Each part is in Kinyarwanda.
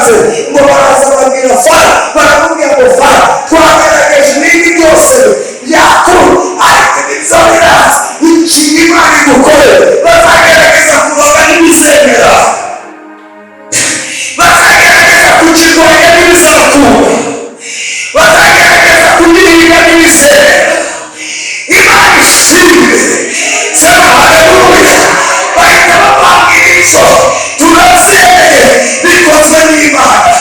Byanze. Ngo baraza babwira Fara, baramubwira ngo: "Fara, twagerageje ibindi byose byakuru, ariko ibyo biraza." Ikintu Imana igukorera, bazagerageza kuroga n'ibizemera, bazagerageza kukirwanya n'ibizakura, bazagerageza kugihinga n'ibizemera. Imana ishimwe, sema haleluya. Bahita bavanga icyo turabyemeye, bikozwe n'Imana,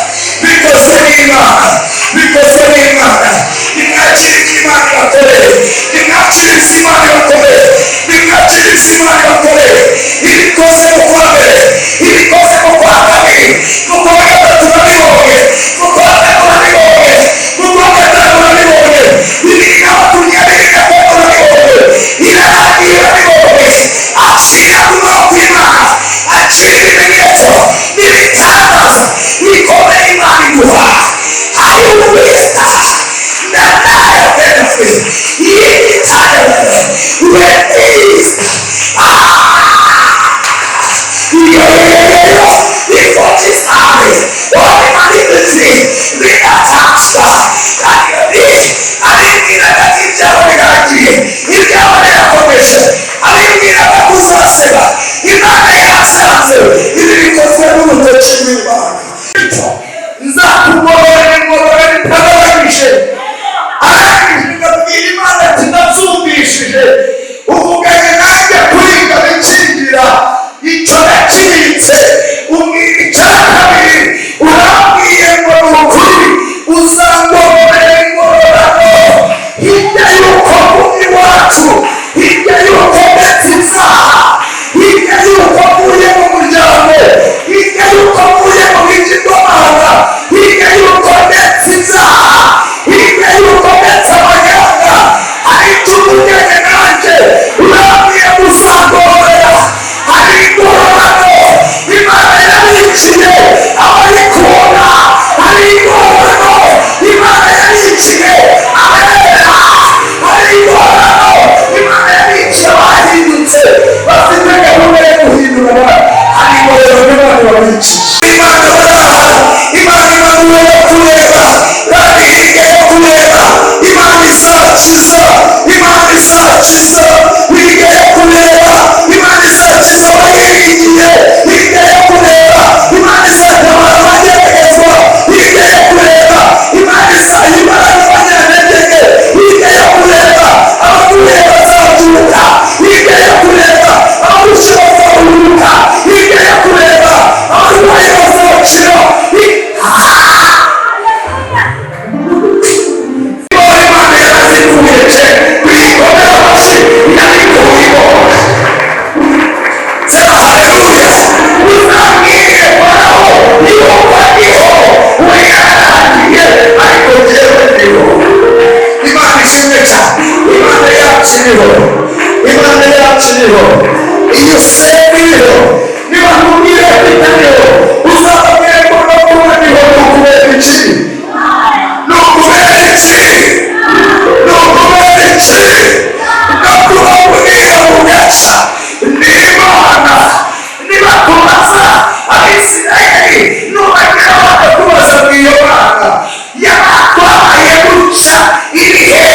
bikozwe n'Imana, bikozwe n'Imana. Nimwakire ibyo Imana ibakoreye, nimwakire ibyo Imana ibakoreye, nimwakire ibyo Imana ibakoreye. Ibikoze mu kwa mbere, ibikoze mu kwa kabiri, mu kwa gatatu urabibonye, mu kwa kane urabibonye, mu kwa gatanu urabibonye, 2023 urabibonye, irarangiye urabibonye. Akira kubaho kw'Imana, akira ibimenyetso n'ibitangaza bikomeye Imana iguha. Hari uwita nanayo yitanayo wetisa yeyo ifotisane obimanirizi bigatashwa. Kandi abibwiraga ko ibyabo birangiye, ibyabo birakomeje, abibwiraga ko uzaseba, Imana yasanze ibi bikozwe n'urutoki rw'Imana. Nzakugorora ingorora itagabanyije. Arangije ngabwira Imana ati: "Ndabyumvishije, uvuganye nanjye kuri bikingira icyo nacitse." Umbwira icya kabiri, urambwiye ngo ni ukuri uzangororera ingororano hirya y'uko mvuye iwacu, hirya y'uko ndetse ibyaha, hirya y'uko mvuye mu muryango, hirya y'uko mvuye mu bigirwamana, hirya y'uko ndetse ibyaha, hirya y'uko ndetse amanyanga. Ariko uvuganye nanjye, urambwiye ngo uzangororera. Hari ingororano Imana yabikiye abayikunda, hari ingororano Imana yabikiye abera, hari ingororano Imana yabikiye abahindutse, bafite gahunda yo guhindura abandi. Hari ingororano Imana yabikiye. Imana baraha, Imana imanuwe yo kureba, kandi hirya yo kureba Imana izakiza, Imana izakiza. Hirya yo kureba Imana izakiza abayiringiye, hirya yo kureba Imana izatabara abageragezwa, hirya yo kureba Imana izaha abanyantege, hirya yo kureba abaguye bazabyuka, hirya yo kureba abarushye bazaruhuka, hirya yo kureba abarwayi bazakira. Imana yarazikuye ce kuyikomera amashyi, yarikuye. Sema haleluya. Uzambwire Farawo yuko ndiho, we yararangiye, ariko njyewe ndiho. Imana ishimwe cyane. Imana yacu iriho, Imana yacu iriho. Iyo usenga iriho. Niba nkubwire ko itariho, uzababwire ngo no kuba ndiho ni ukubera iki? Ni ukubera iki? Ni ukubera iki? No kuba bwira bugaca ni Imana. Niba kubaza Abisirayeli, nubagera bakakubaza ngo iyo Mana yabatwaye gutya irihe,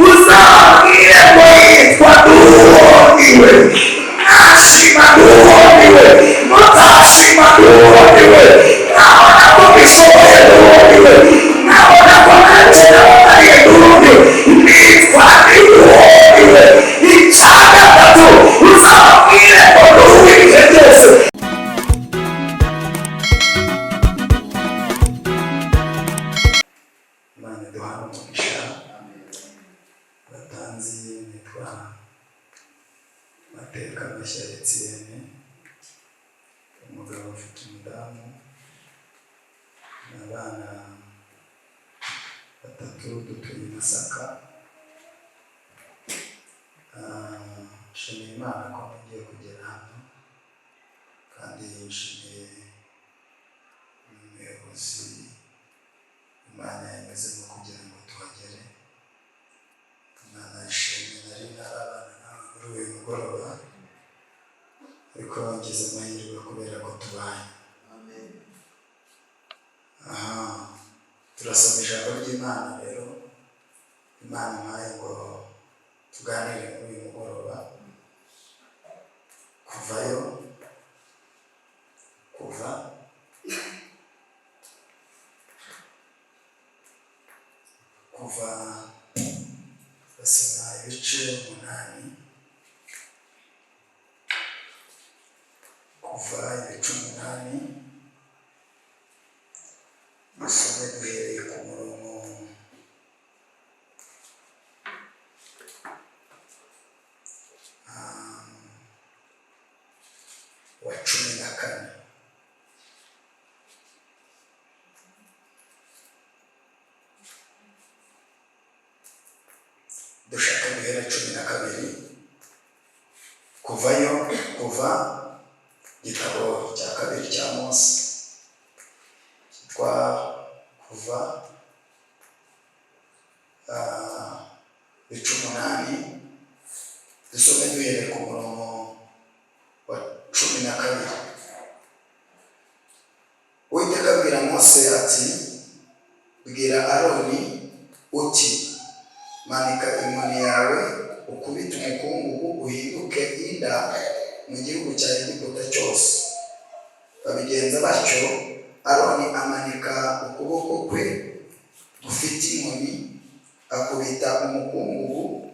uzababwire ngo yitwa Duhoniwe. Mwashima Duhoniwe, mutashima Duhoniwe, mwabona ko bishoboye Duhoniwe, mwabona ko ntacyo nabamariye Duhoniwe, nitwa Duhoniwe. Icya gatatu, uzababwire ngo duhuwe ibihe byose. Imana iduhane umugisha. Batanzi, nitwa Mateka Mashya Etienne, umugabo ufite umudamu n'abana batatu, dutuye i Masaka. Nshimiye Imana ko ngiye kugera hano, kandi nshimiye n'umuyobozi Imana yanyuzemo kugira ngo tuhagere. Imana ishimwe. Nari ntarabana nawe muri uyu mugoroba, ariko ngize amahirwe kubera ko tubanye. Turasoma ijambo ry'Imana rero Imana impaye ngo tuganire muri uyu mugoroba. Kuvayo, kuva kuva basoma ibice 8, kuva ibice 8, dusome duhereye ku murongo wa 14. Dushaka guhera 12, kuvayo, kuva igitabo cya kabiri cya Mose cyitwa Kuva, ibice 8, dusome duhereye ku murongo wa 12. Uwiteka abwira Mose ati: bwira Aroni uti manika inkoni yawe ukubite umukungugu uhinduke inda mu gihugu cya Egiputa cyose. Babigenza batyo. Aroni amanika ukuboko kwe gufite inkoni, akubita umukungugu,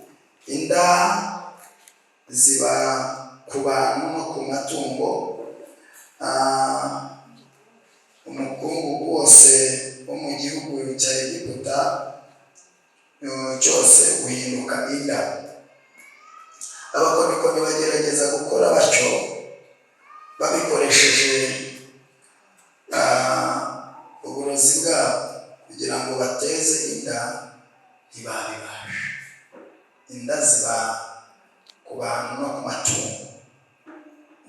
inda ziba ku bantu no ku matungo. Umukungugu wose wo mu gihugu cya Egiputa cyose uhinduka inda. Abakonikoni bagerageza gukora batyo babikoresheje uburozi bwabo kugira ngo bateze inda, ntibabibasha. Inda ziba ku bantu no ku matungo.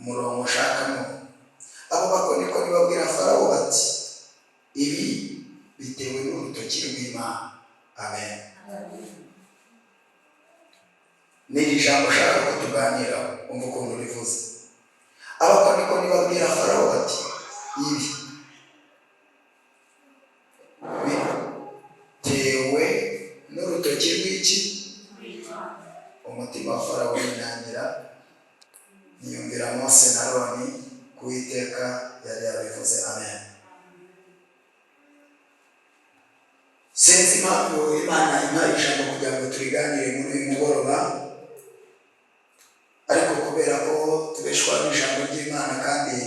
Umurongo ushakamo, abo bakonikoni babwira Farawo bati: ibi bitewe n'urutoki rw'Imana. Amen. Ni iri jambo ushaka ko tuganiraho, umva ukuntu rivuze. Abakonikoni babwira Farawo bati: ibi bitewe n'urutoki rw'iki? Umutima wa Farawo winangira, ntiyumvira Mose na Aroni, ku Uwiteka yari yabivuze. Amen. Sinzi impamvu Imana impa ijambo kugira ngo turiganire muri uyu mugoroba, ariko kubera ko tubeshwa n'ijambo ry'Imana, kandi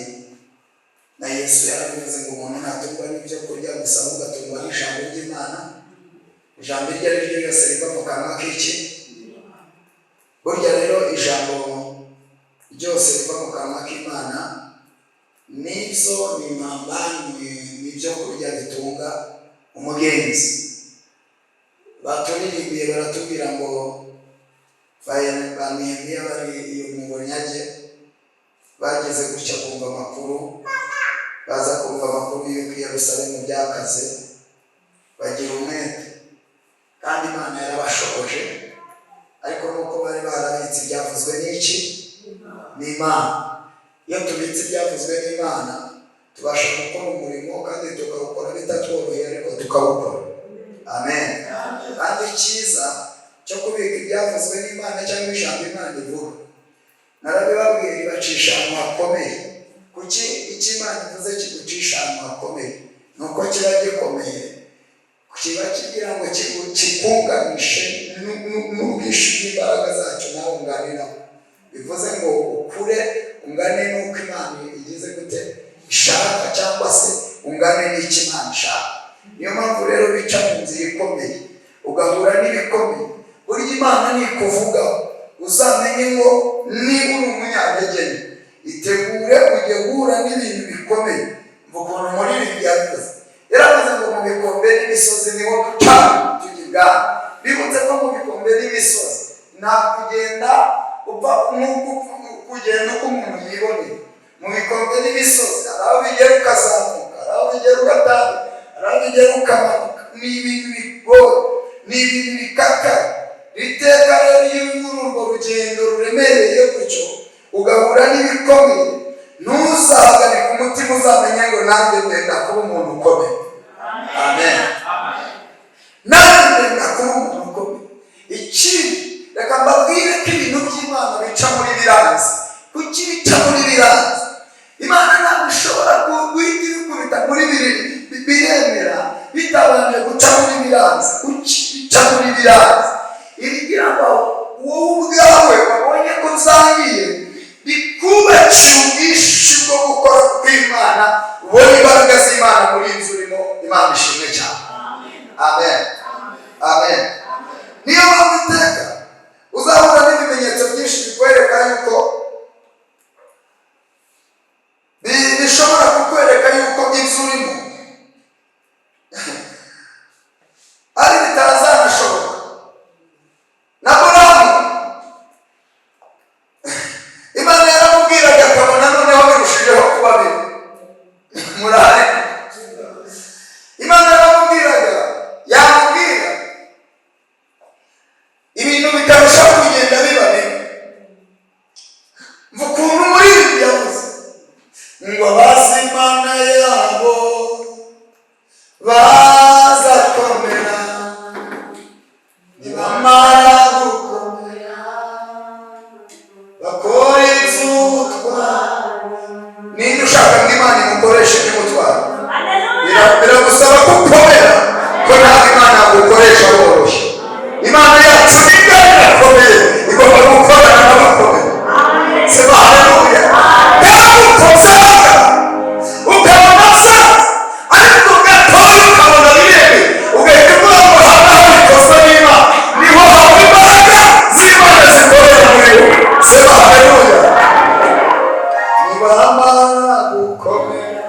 na Yesu yarabivuze ngo umuntu ntatungwa n'ibyo kurya gusa, ahubwo atungwa n'ijambo ry'Imana. Ijambo iryo ari ryo ryose riva mu kanwa k'iki? Burya rero ijambo ryose riva mu kanwa k'Imana nibyo ni impamba, ni ibyo kurya bitunga umugenzi. Baturirimbiye baratubwira ngo ba Nehemiya bari iyo mu bunyage, bageze gutya kumva amakuru, baza kumva amakuru y'uko i Yerusalemu byakaze, bagira umwete, kandi Imana yarabashoboje. Ariko nuko bari barabitse ibyavuzwe n'iki? N'Imana. Iyo tubitse ibyavuzwe n'Imana tubasha gukora umurimo, kandi tukawukora bitatworoheye, ariko tukawukora. Amen. Kandi icyiza cyo kubika ibyavuzwe n'Imana cyangwa ijambo Imana ivuga, narabibabwiye, ribacisha ahantu hakomeye. Kuki icyo Imana ivuze kigucisha ahantu hakomeye? Nuko kiba gikomeye, kiba kigira ngo kikunganishe n'ubwinshi bw'imbaraga zacyo nawe unganiraho. Bivuze ngo ukure ungane n'uko Imana igize gute ishaka, cyangwa se ungane n'icyo Imana ishaka. Niyo mpamvu rero bica mu nzira ikomeye, ugahura n'ibikomeye. Burya Imana nikuvugaho uzamenye ngo niba uri umunyantege itegure ujye guhura n'ibintu bikomeye. Ukuntu umuririmbyi yabivuze, yaravuze ngo mu bikombe n'imisozi niho duca tujya ibwami. Bibutse ko mu bikombe n'imisozi nta kugenda upfa nk'uko kugenda uko umuntu yiboneye. Mu bikombe n'imisozi hari aho bigera ukazamuka, hari aho bigera ugatambika, hari aho bigera ukamanuka. Ni ibintu bigoye, ni ibintu bikakaye. Iteka rero iyo uri muri urwo rugendo ruremereye gutyo, ugahura n'ibikomeye, ntuzahagarike umutima, uzamenye ngo nanjye ndenda kuba umuntu ukomeye. Amen. Ikindi, reka mbabwire ko ibintu by'Imana bica muri biranze. Kuki bica muri biranze? Imana ntabwo ishobora guhita ibikubita muri biremera bitabanje guca muri biranze. Kuki bica muri biranze? Ibigira ngo wowe ubwawe wabonye ko nsangiye, bikubakiye ubwinshi bwo gukora kw'Imana, ubona imbaraga z'Imana muri iyi nzu urimo. Imana ishimwe cyane. Amen, amen. Niyo mpamvu iteka uzahura n'ibimenyetso byinshi bikwereka yuko bishobora kukwereka yuko inzu urimo ari bitazanashoboka. Na Buramu Imana yaramubwiraga, akabona noneho birushijeho kuba bibi. Murahari? Imana yaramubwiraga, yamubwira ibintu bikarushaho kugenda biba bibi. Mva ukuntu muri ibi yavuze ngo abazi Imana yabo bazakomera, nibamara gukomera bakora iby'ubutwari. Ninde ushaka ngo Imana imukoreshe iby'ubutwari? Biragusaba ko ukomera, ko ntabwo Imana yagukoresha woroshye. Imana yacu ni ngari, irakomeye, igomba gukorana n'abakomeye. Sema haleluya. Yagukozaga ukabona sa, ariko gatoya ukabona birebe, ugahita uvuga ngo haba habikozwe n'Imana, niho haba imbaraga z'Imana zikorera muri wowe. Sema haleluya. Nibamara gukomera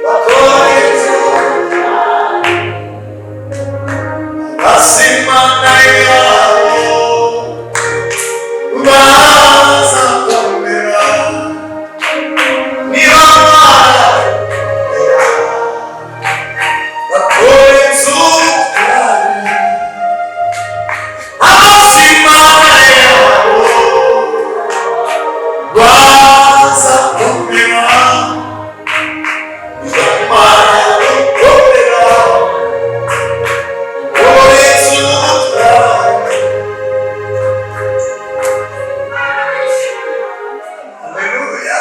bakora iby'ubutwari, abazi Imana yabo bazakomera, nibamara bakora iby'ubutwari, abazi Imana yabo bazakomera, nibamara gukomera bakora iby'ubutwari. Haleluya.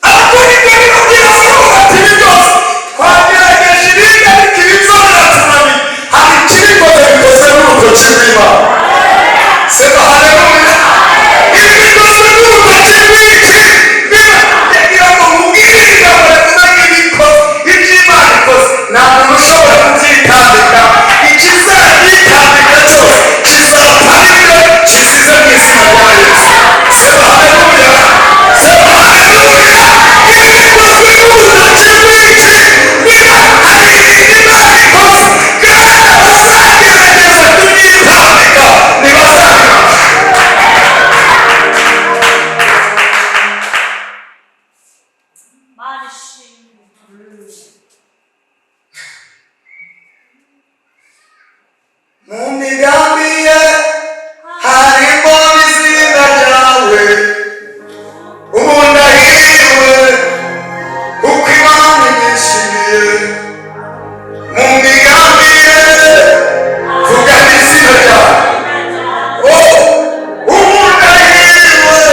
Ariko ibyo bintu birasohoka, ati ibi byose twagerageje ibindi, ariko ibi byo biratunaniye. Hari ikibikoze, bikoze n'urutoki rw'Imana. Sema haleluya. Ibi bikozwe n'urutoki rw'iki? Ndagira ngo nkubwire ijambo rivuga ngo ibikoze, iby'Imana ikoze, nta muntu ushobora kubyitambika. Ikizabyitambika cyose kizapfa n'ibyo kisize mu izina rya Yesu. Sema haleluya, sema haleluya. Ibi bikozwe n'urutoki rw'iki? Niba hari ibintu Imana ikoze kandi abazagerageza kubyitambika ntibazabibasha. Mana ishimwe. Mu migambi ye harimo izina ryawe. Ubu ndahiriwe kuko Imana inyishimiye. Mu migambi ye, vuga izina ryawe. Oh, ubu ndahiriwe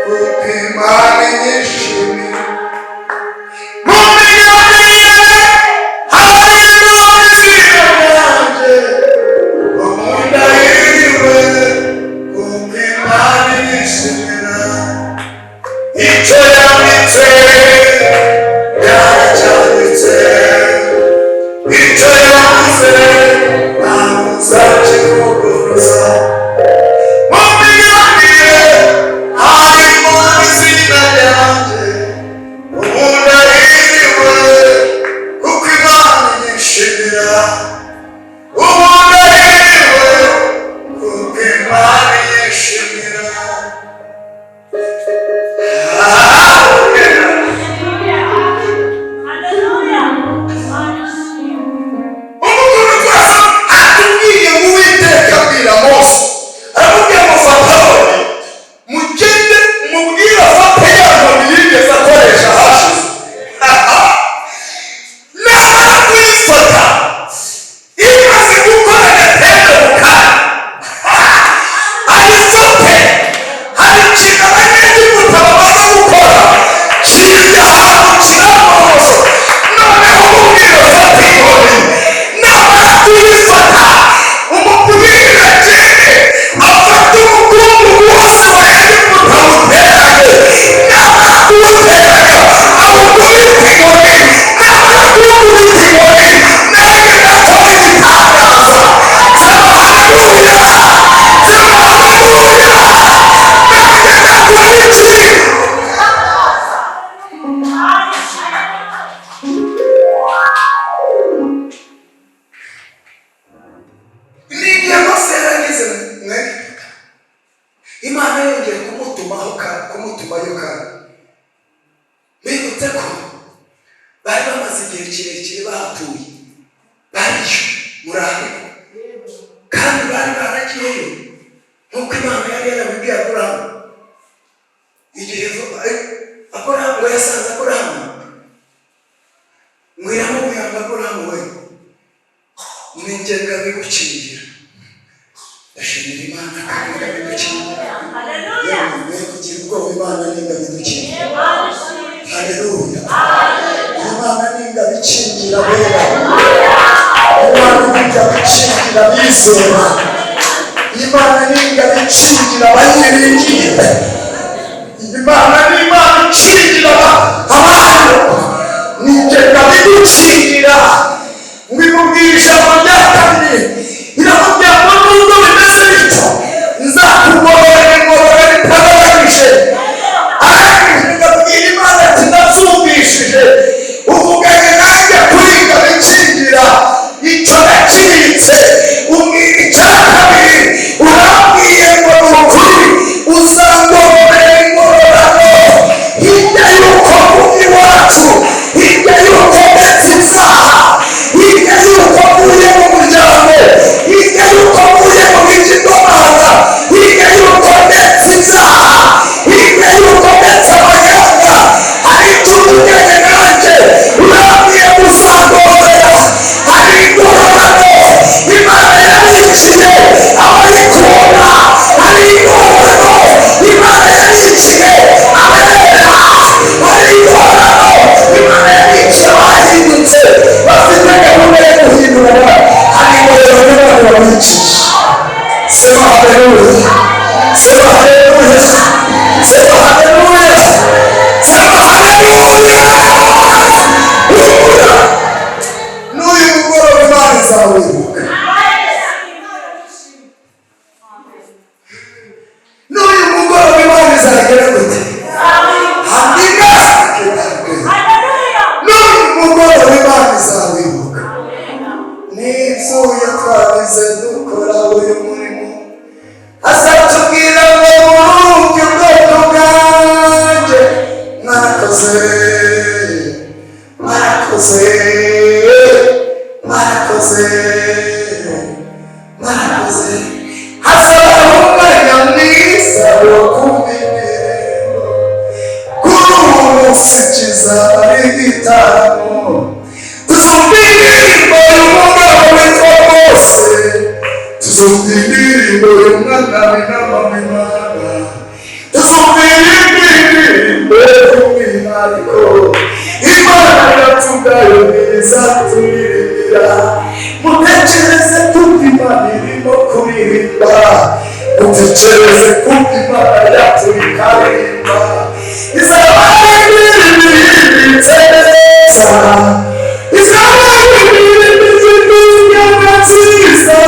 kuko Imana inyishimiye. Mu migambi ye harimo izina ryanjye. Ubu ndahiriwe kuko Imana inyishimira. Icyo yanditse yaracyanditse, icyo yavuze ntabwo uzakivuguruza. Mu migambi ye harimo izina ryanjye. akantu. Bibutse ko bari bamaze igihe kirekire bahatuye, bariyo muri Afrika, kandi bari baragiyeyo nk'uko Imana yari yarabibwiye Aburahamu. Igihe Aburahamu ngo yasanze Aburahamu, ngo iramubwira ngo: "Aburahamu we, ni njye ngabigukingira." Ndashimira Imana kandi ngabigukingira. Haleluya. Yewe, kugira ubwoba, Imana ni ngabidukingira. Imana ishimwe. Haleluya! Imana ni ngabikingira bera, Imana ni ngabikingira bizera, Imana ni ngabikingira abayiringiye, Imana ni Imana ikingira abantu. Ni njye ngabigukingira. Ngo imubwira ijambo rya kabiri, iramubwira ngo: "Nubwo bimeze bityo, nzakugororera ingororano itagabanije." Arangije ngabwira Imana ati: "Ndabyumvishije, uvuganye nanjye kuri ngabikingira, icyo nacitse." Umbwira icya kabiri, urambwiye ngo ni ukuri uzangororera ingororano hirya y'uko mvuye iwacu, hirya y'uko ndetse ibyaha, hirya y'uko mvuye mu muryango, hirya y'uko mvuye mu bigirwamana, hirya y'uko ndetse ibyaha, hirya y'uko ndetse amanyanga. Hari icyo uvuganye nanjye, urambwiye ngo uzangororera. Hari ingororano Imana yabikiye abayikunda, hari ingororano Imana yabikiye abera, hari ingororano Imana yabikiye abahindutse, bafite gahunda yo guhindura. Hari ingororano Imana yabikiye. Sema haleluya! Sema haleluya! Sema haleluya! Sema haleluya! N'uyu mugoroba Imana izawibuka. Imana ishimwe. N'uyu mugoroba Imana izagera gute? Hamina. Haleluya. N'uyu mugoroba Imana izawibuka n'ibyo twabize dukora uyu murimo. Azatubwira ngo: "Muruhuke ubwoko bwanjye, mwarakoze, mwarakoze, mwarakoze, mwarakoze." Hazabaho umwanya mwiza wo kumva indirimbo. Kuri uwo munsi kizaba ari igitaramo. Tuzumva indirimbo y'umugabo witwa Mose, tuzumva indirimbo y'umwana w'intama w'Imana, tuzumva indirimbo y'umwihariko Imana yacu ubwayo izaturirimba. Mutekereze kumva Imana irimo kuririmba, mutekereze kumva Imana yacu ikaririmba. Izaba ari indirimbo iririmbitse neza, izaba ari indirimbo ifite injyana nziza,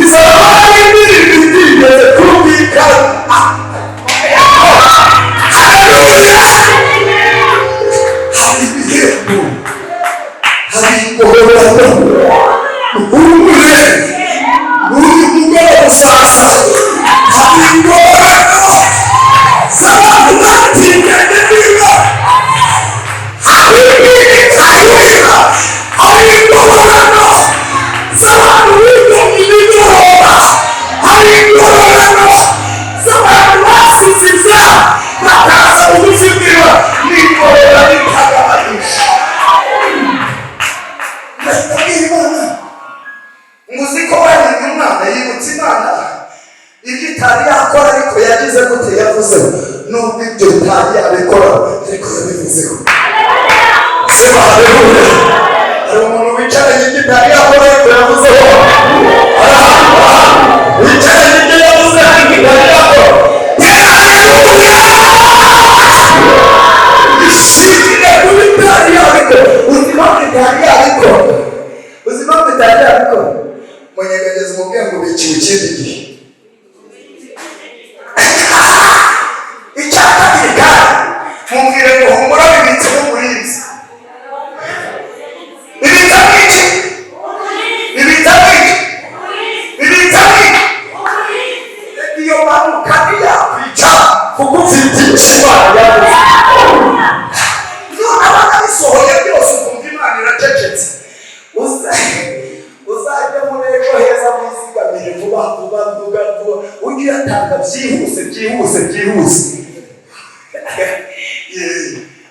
izaba ari indirimbo itigeze kumvikana. Haleluya! Hari ibihembo, hari ingororano. Uhumure, n'uyu mugoroba uzaza, hari ingororano z'abantu batinyanye niba hari haleluya, hari ingororano z'abantu bigomye imigoroba, hari ingororano z'abantu basize ibyaha bakaza bugufi bwiwe n'ingororano itagabanije. Ndabwira Imana ngo: "Uzi ko wariye umwana yibutse Imana ibyo itari yakora, ariko yagize gute? Yavuzeho. Nubwo ibyo itari yabikora, ariko yabivuzeho." Sema haleluya! Hari umuntu wicaranye ibyo itari yakora ariko yavuzeho? Wicaranye ibyo yavuze ariko itari yakora? Haleluya! Ishimire kuba itari yabikora. Uzi impamvu itari yabikora? Uzi impamvu itari yabikora? Munyegageza umubwiye ngo bikiwe ikindi gihe. Icya kabiri kandi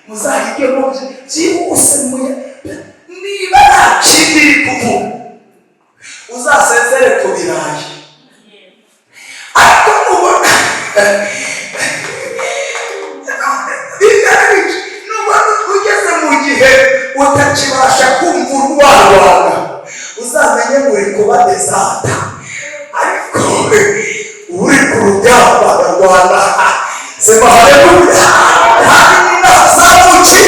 Muzahige mu byihuse, muye niba nta kindi iri kuvuga, uzasezere ku birayi. Ariko nubona nubona ugeze mu gihe utakibasha kumva urwarwana, uzamenye ngo uri kuba dezata. Ariko uri ku rugamba ararwana. Sema haleluya! Kandi ni n'abazamuki,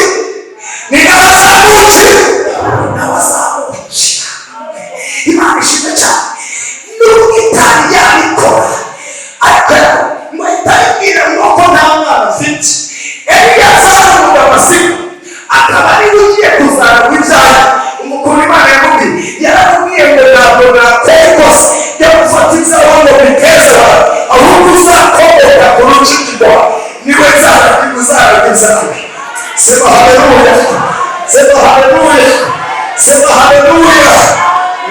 ni n'abazamuki, n'abazamuki. Imana ishimwe cyane. Nubwo itari yabikora, ariko ngo itabibwira ngo ko nta mwana afite, Eliyazari mu Damasiko akaba ariwe ugiye kuzaragwa ibyaha. Umukuru Imana yamubwiye, yaramubwiye ngo ntabwo nakora ikosa ryo gufata ibyawe ngo biteze abantu, ahubwo uzakomoka ku rucuti rwawe niwe nzaragwa, uzaragwa ibyawe. Sema haleluya! Sema haleluya! Sema haleluya!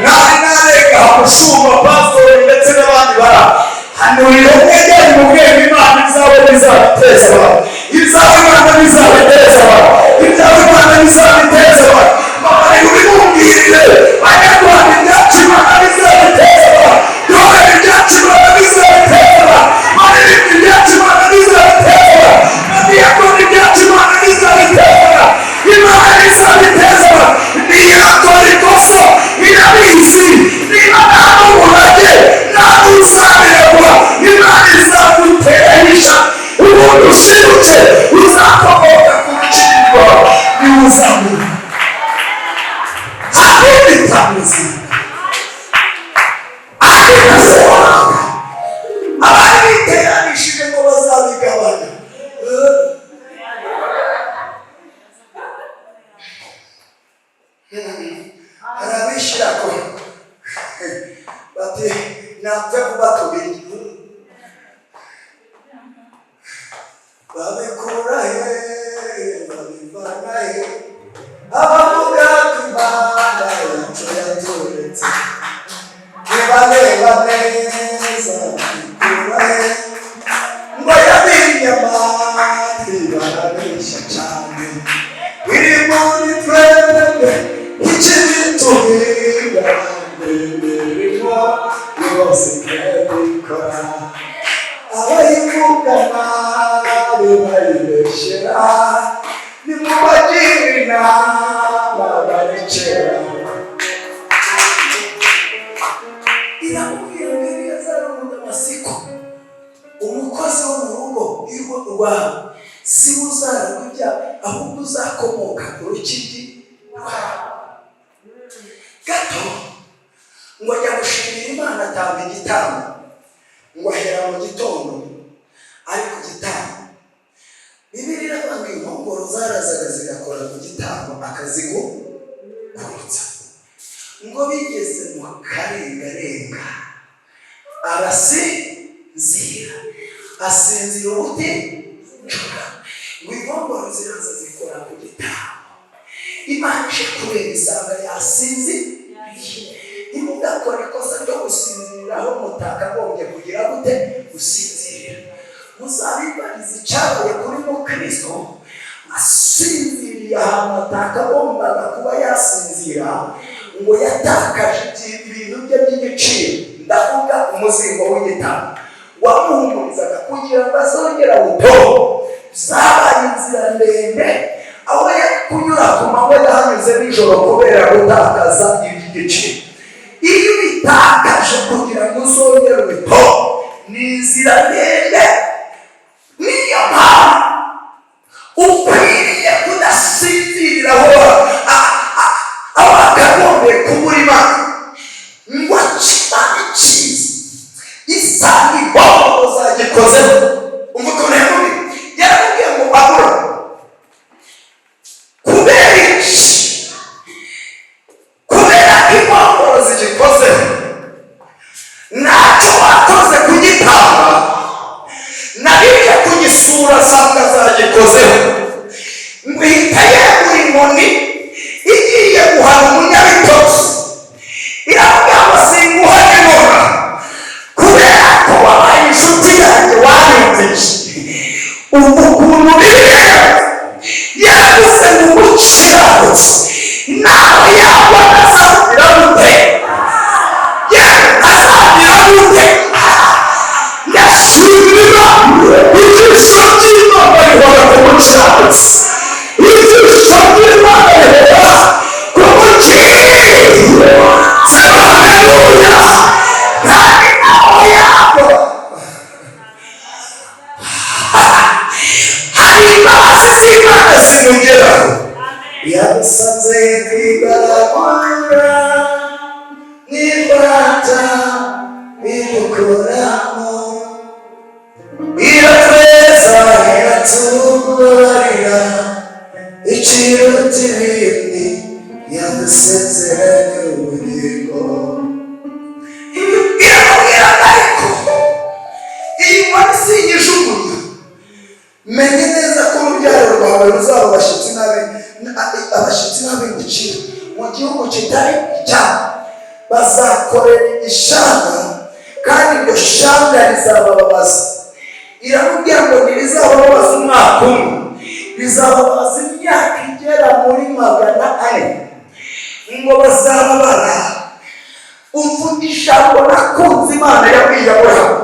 Nari nareka mushumba, pasitori ndetse n'abandi bara hanurira mwegere mu bwenge. Imana izawe bizabiteza abantu, ibyawe Imana bizabiteza abantu, ibyawe Imana bizabiteza abantu. Mama, ubimubwirire. Banyarwanda, ibyacu Imana bizabiteza abantu. Dore ibyacu Imana bizabiteza abantu. Baririmbyi, ibyacu Imana bizabiteza abantu. Badiyakoni, ibyacu Imana bizabiteza abantu. Imana izabiteza abantu. Ntiyakora ikosa, irabizi. Niba nta n'umurage, nta n'uzabiregwa, Imana izaguteresha ubundi ushiruke. Uzakomoka ku rukiri rwawe niwe uzamura ahindi. Amafaranga abari biteranishije ngo bazabigabanya. Hari abishyira ko bati napfe kuba tubiri, babikura he, babivana he? Abavuga ko Imana yacu yaturetse ntibareba neza, babikura he? Ngo yabimye amatwi, barabeshya cyane. Iri muri twebwe ikibi tuhiga, imirimo yose ikabikora. Abayivuga nabi bayibeshyera, nimubagire inama barekera. Iramubwira ngo Eliyazari w'Umudamasiko, umukozi wo mu rugo iwe rwawe, si we uzaragwa ibyaha, ahubwo uzakomoka ku rukigi rwawe. Gato ngo ajya gushimira Imana, atamba igitambo. Ngo ahera mu gitondo ari ku gitambo. Bibiliya iravuga ngo inkongoro zarazaga zigakora ku gitambo, akazigurutsa. Ngo bigeze mu karengarenga arasinzira, asinzira ubuti. Ngo inkongoro ziraza zikora ku gitambo. Imana ije kureba isanga yasinziriye. Ntimugakore ikosa ryo gusinziriraho mutakagombye kugira gute? Gusinzirira. Muzabibariza icyabaye kuri mukristo asinziriye ahantu atakagombaga kuba yasinzira. Ngo yatakaje ibintu bye by'igiciro, ndavuga umuzingo w'igitabo wamuhumurizaga kugira ngo azongere awutore. Zabaye inzira ndende, aho yari kunyura ku manywa yahanyuze nijoro kubera gutakaza iby'igiciro. Iyo ubitakaje, kugira ngo uzongere ubitore ni inzira ndende. Niyo mpamvu ukwiriye kudasinzirira aho wakagombye kubura Imana. Ngo Imana icyiza isanga inkongoro zagikozeho. Umva ukuntu yamubwiye, yaramubwiye ngo abura kubera iki? Kubera ko inkongoro zigikozeho, ntacyo wakoze kugitanga. Nabije kugisura nsanga. Umukiranutsi nawe yabona azagira gute? Yewe, azagira gute? Ndashimira ijisho ry'Imana rihora ku mukiranutsi, ijisho ry'Imana rihora ku mukiranutsi. Haleluya! Kandi nawe yabona, hari imbabazi z'Imana zimugeraho. Yadusanze kwibarabara n'ifata bidukoramo, iratweza, iratubarira, ikiruta ibindi yadusezeranye ubugingo. Iramubwira, ariko iyi nkoni sinyijugunya, menye neza ko urubyaro rwawe ruzaba abashyitsi n'abimukira mu gihugu kitari icyabo, bazakorera ishyanga, kandi iryo shyanga rizabababaza. Iramubwira ngo ntirizabababaza umwaka umwe, rizababaza imyaka igera muri 400, ngo bazababara. Umva ijambo nakunze Imana yabwiye Aburahamu.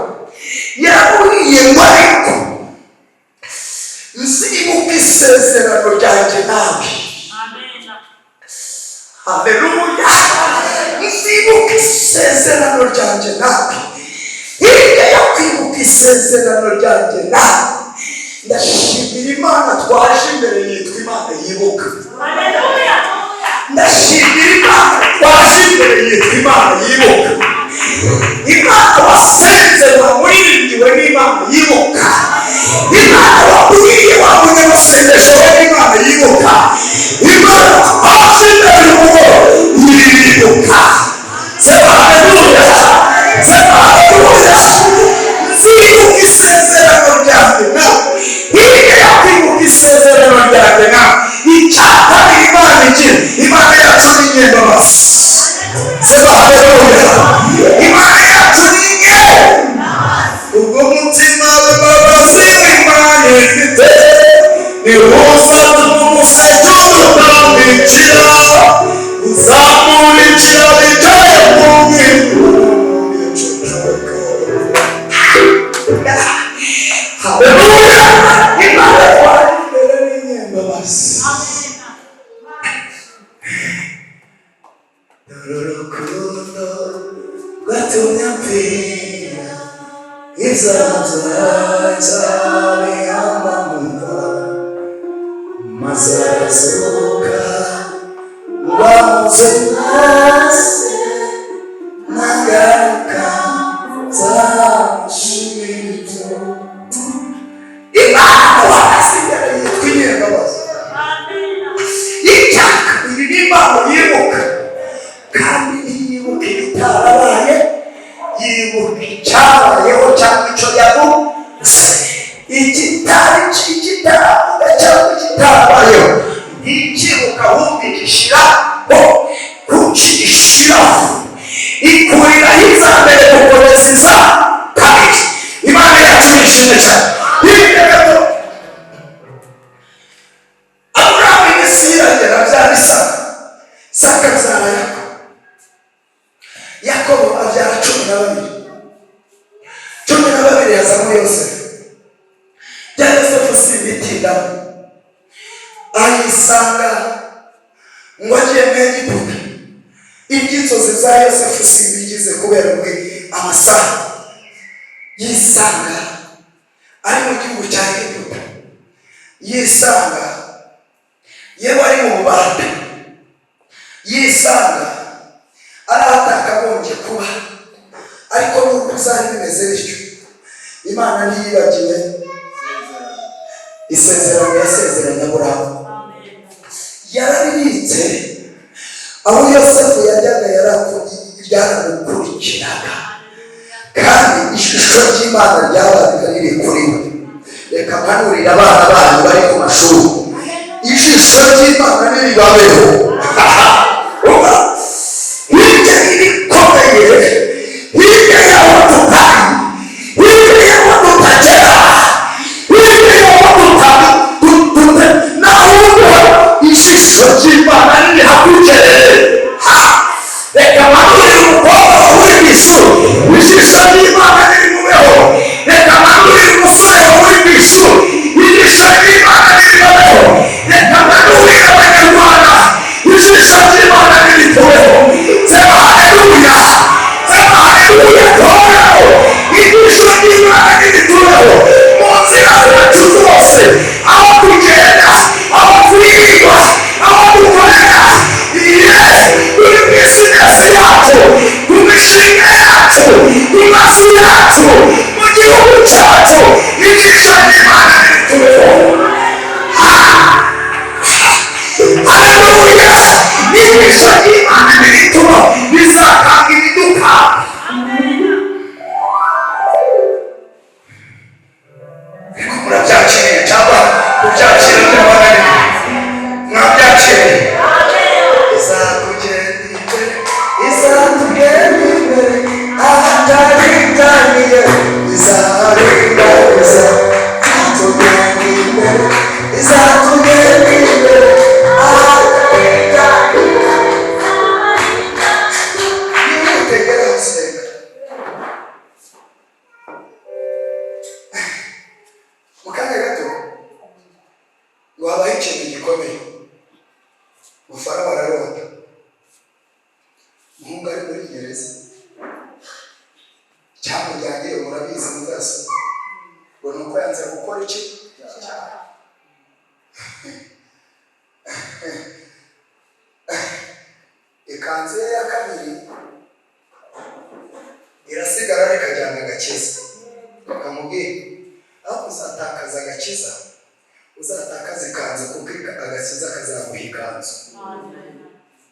Yaramubwiye ngo ariko nzibuka isezerano ryanjye nawe. Haleluya! Nzibuka isezerano ryanjye nawe. Hirya yo kwibuka isezerano ryanjye nawe, ndashimira Imana twaje imbere yitwa Imana yibuka. Ndashimira Imana twaje imbere yitwa Imana yibuka. Imana wasenze, wamuririmbiwe n'Imana yibuka. Imana wabwiye wa munyamasengesho we n'Imana yibuka. Imana twaje imbere y'urugo yibuka. Sema haleluya, sema haleluya! Nzibuka isezerano ryanjye nawe. Hirya yo kwibuka isezerano ryanjye nawe, icya kabiri Imana igira, Imana yacu ni inyembabazi. Sema haleluya! Imana yacu ni inye ubwo umutima w'imbabazi w'Imana ifite niwuzatuma umuseke udutambikira, uzamurikira bicaye mu mwijima. Haleluya! Imana twari imbere n'inyembabazi. Dore urukundo rwatumye mpfira, ibyaha byanjye bihamba maze arazuka, wamuze hasi, nagaruka nzamushimira ibyo. Imana uhagaze imbere yitwa inyembabazi. Icya kabiri ni Imana yibuka, kandi ntiyibuka ibitarabaye, yibuka icyabayeho cyangwa icyo yavuze. Ikitari, ikitaravuga cyangwa ikitarabayeho ntikibuka, ahubwo igishyiraho. Kuki ishyiraho? Ikuriraho iza mbere gukomeza iza kabiri. Imana yacu yishimye cyane. Hirya gato, Aburahamu iminsi iragera, abyara Isaka. Isaka abyara Yakobo. Yakobo abyara 12. 12 yazamo Yosefu. Bya Yosefu si ibitindamo, ayisanga ngo agiye mu Egiputa. Iby'inzozi za Yosefu si ibigize kubera ubwe amasaha, yisanga ari mu gihugu cya Egiputa, yisanga yewe ari mu bubata, yisanga ari aho atakagombye kuba. Ariko nubwo bizari bimeze bityo, Imana ntiyibagiwe isezerano yasezeranye Aburahamu, yarabibitse. Aho Yosefu yajyaga ryaramukurikiraga, kandi ishusho ry'Imana ryabaga riri kuri we. Reka mpanurire abana banyu bari ku mashuri, ijisho ry'Imana niribabeho hirya y'ibikomeye, hirya y'aho tutari, hirya y'aho tutagera, hirya y'aho tutari, naho ijisho ry'Imana. Ngo habaho ikintu gikomeye, ngo Farawo ararota, umuhungu ari muri gereza cyamujyanye. Murabizi, muzasoma ngo ni uko yanze gukora iki? Icyaha. Ikanzu ye ya kabiri irasigara, ikajyana agakiza. Bakamubwira aho uzatakaza agakiza, uzatakaza ikanzu, kuko agakiza kazaguha ikanzu.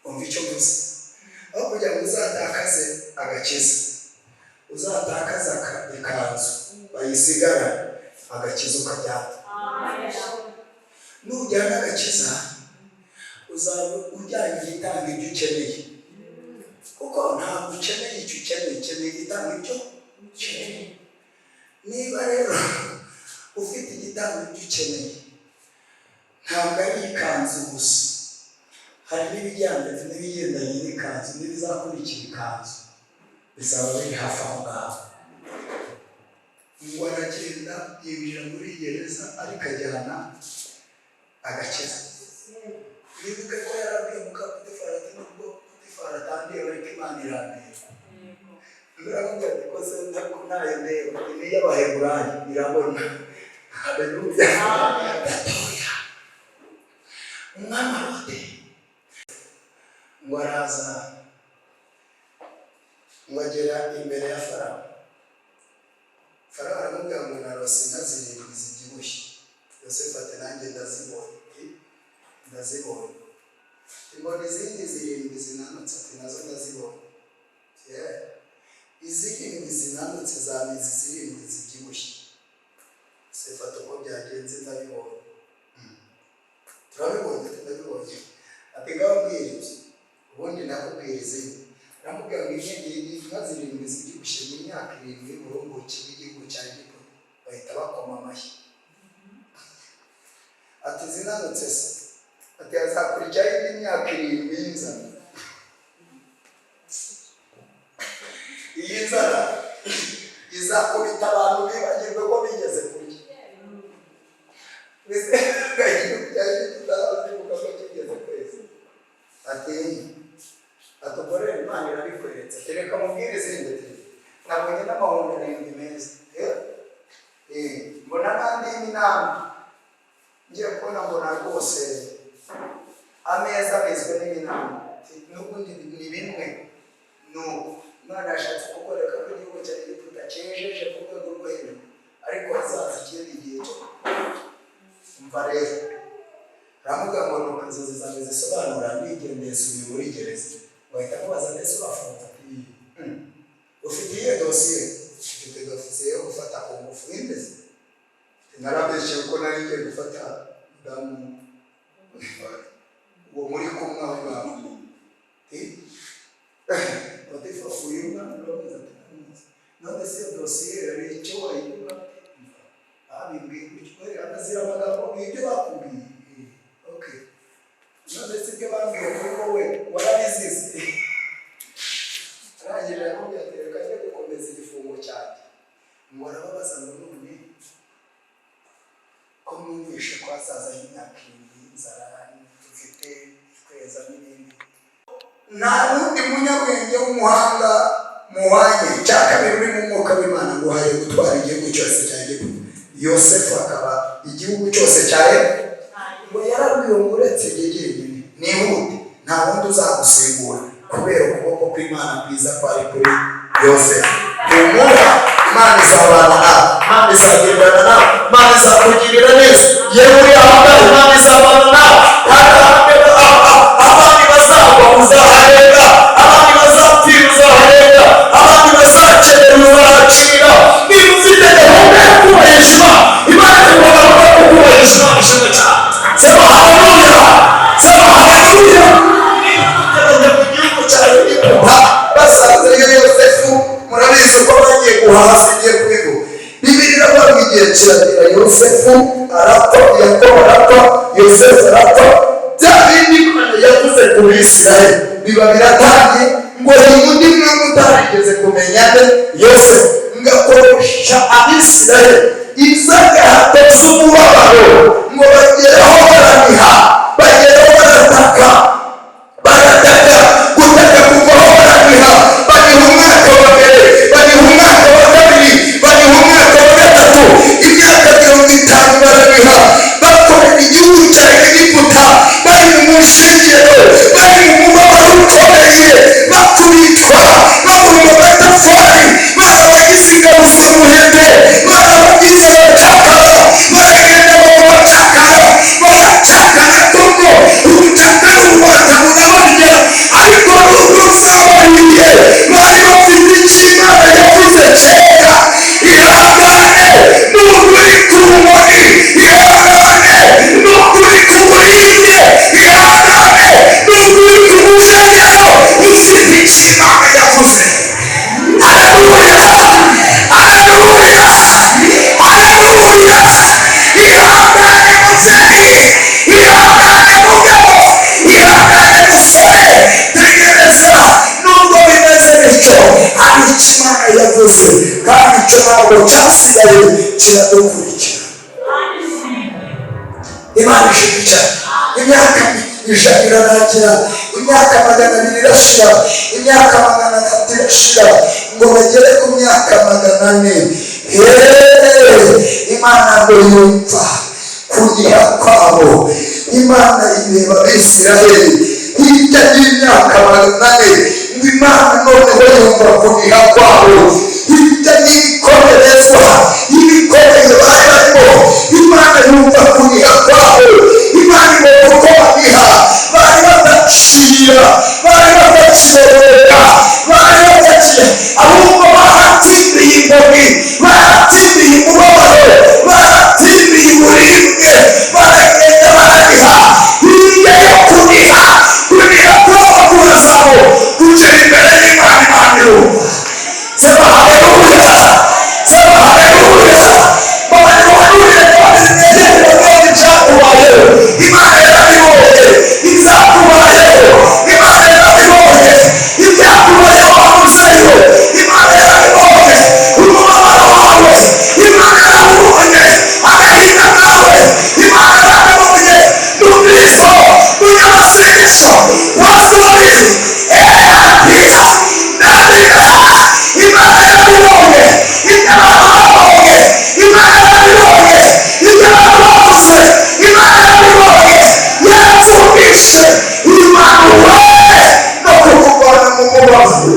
Umva icyo mvuze: aho kugira ngo uzatakaze agakiza, uzatakaza ikanzu bayisigara, agakiza ukajyana. Nujyana agakiza, uzaba ujyanye igitanga ibyo ukeneye, kuko ntabwo ukeneye icyo ukeneye, ukeneye igitanga ibyo ukeneye. Niba rero ufite igitanga ibyo ukeneye, ntabwo ari ikanzu gusa, hari n'ibijyanye n'ibigendanye n'ikanzu n'ibizakurikira ikanzu, bizaba biri hafi aho ngaho. Ngo aragenda, yinjira muri gereza, ariko ajyana agakiza. Wibuke ko yarabwiye muka Potifari ati: "Nubwo Potifari atandeba, ariko Imana irandeba." Uramubwira ati: "Ko se ko ntayo ndeba?" Ni iy'Abaheburayi, irabona. Haleluya! Gatoya, umwami arote, ngo araza, ngo agera imbere ya Farawo. Farawo aramubwira ngo: "Narose inka zirindwi zibyibushye." Yosefu ati: "Nanjye ndazibonye." Ati: "Ndazibonye." "Mbona izindi zirindwi zinanutse." Ati: "Nazo ndazibonye." Yeah. Izirindwi zinanutse zamize izirindwi zibyibushye. Yosefu ati: "Uko byagenze ndabibonye." "Turabibonye?" Ati: "Ndabibonye." Ati: "Ngaho mbwira ibyo, ubundi nakubwira izindi." Aramubwira ngo inka zirindwi zibyibushye ni imyaka 7 y'uburumbuke bw'igihugu cya Egiputa. Bahita bakoma amashyi. Ati: "Zinanutse se?" Ati: "Hazakurikiraho indi myaka 7 y'inzara. Iyi nzara izakubita abantu bibagirwe ko bigeze kurya." Igihugu cya Egiputa bazibuka ko kigeze kwezi. Ati: "Ubwo rero Imana irabikweretse." Ati: "Reka mubwire izindi." Ati: "Nabonye n'amahundo 7 meza. Mbona n'andi y'iminani. Ngiye kubona mbona rwose ameza amezwe n'iminani." Ati: "N'ubundi ni bimwe." Nuko Imana yashatse kukwereka ko igihugu cya Egiputa cyejeje ku rwego rwo hejuru, ariko hazaza ikindi gihe cyo. Umva rero, aravuga ngo nuko inzozi zawe zisobanura. Nigendeye, subiye muri gereza. Bahita mubaza: "Ndetse urafunze?" Ati: "Ufite iyihe dosiye?" "Mfite dosiye yo gufata ku ngufu." "Windeze?" "Narabeshye kuko nari ngiye gufata damu uwo muri kumwe aho ngaho." Potifa, uyu mwana uramuzi? Ati: "Ndamuzi." "None se iyo dosiye hari icyo wayivuga?" "Babimbwiye gutyo." Anazira amagambo, ibyo bakubwiye. Okay, none se ibyo bambwiye kuri wowe warabizize? Arangije aramubwira ati: "Reka njye gukomeza igifungo cyanjye." Ngo arababaza ngo: "None ko mwumvishe ko hazazaho imyaka 7 y'inzara, dufite kweza n'ibindi, nta wundi munyabwenge w'umuhanga muhanye? Cya kabiri, uri mu mwuka w'Imana, ngo uhaye gutwara igihugu cyose cya Egiputa." Yosefu akaba igihugu cyose cya Egiputa. Ngo yarabwiwe ngo: "Uretse jye jyenyine nihute, nta wundi uzagusimbura," kubera ukuboko kw'Imana kwiza kwari kuri Yosefu. Humura, Imana izabana nawe, Imana izagendana nawe, Imana izakugirira neza. Yewe uri aho ngaho, Imana izabana nawe. Abandi bazagwa, uzaharenga. Abandi bazapfira, uzaharenga. Abandi bazakenera, uzahacira. Niba ufite gahunda yo kubahisha Imana, Imana ikaguha gahunda yo kubahisha Imana. Ishimwe cyane. Sema haleluya, sema haleluya. Niba mutarajya mu gihugu cya Egiputa, basanzeyo Yosefu. Murabizi uko bagiye guhaha, singiye kubivuga. Bibiliya iravuga ngo igihe kiragera, Yosefu arapfa, Yakobo arapfa, Yosefu arapfa. Bya bindi Imana yavuze ku Bisirayeli biba biratangiye. Ngo ni undi mwami utarigeze kumenya nde? Yosefu. Ngakoresha Abisirayeli iz'agahato z'umubabaro, ngo bagereho. Ntabwo cyasigaye kiradukurikira. Imana ishimwe cyane. Imyaka 100 irarangira, imyaka 200 irashira, imyaka 300 irashira, ngo bagere ku myaka 400. Imana ngo yumva kuniha kwabo. Imana ireba Abisirayeli hirya y'imyaka 400, ngo Imana noneho yumva kuniha kwabo hirya y'ibikomerezwa y'ibikomeye bari barimo. Imana yumva kuniha kwabo. Imana ibona uko baniha, bari badacira, bari badakiyorora, bari badaciye, ahubwo baratsindiye inkoni, baratsindiye umubabaro, baratsindiye uburibwe, baragenda baraniha. Hirya yo kuniha, kuniha kwabo kurazabo kugera imbere y'Imana. Imana irumva. Sema haleluya, sema haleluya. Babanuhanurire kandi zinezerwe kandi ibyakubayeho Imana yarabibonye, ibyakubayeho Imana yarabibonye, ibyakubayeho wamuzeyo Imana yarabibonye, umubabaro wawe Imana yarabibonye, agahinda kawe Imana yarabibonye. Mukristo, munyamasengesho, pastori, eapia nabika, Imana yarabibonye, ibyo abantu babonye Imana yarabibonye, ibyo abantu bavuze Imana yarabibonye, yarabyumvishe. Imana we no kukuvana mu mubabaro.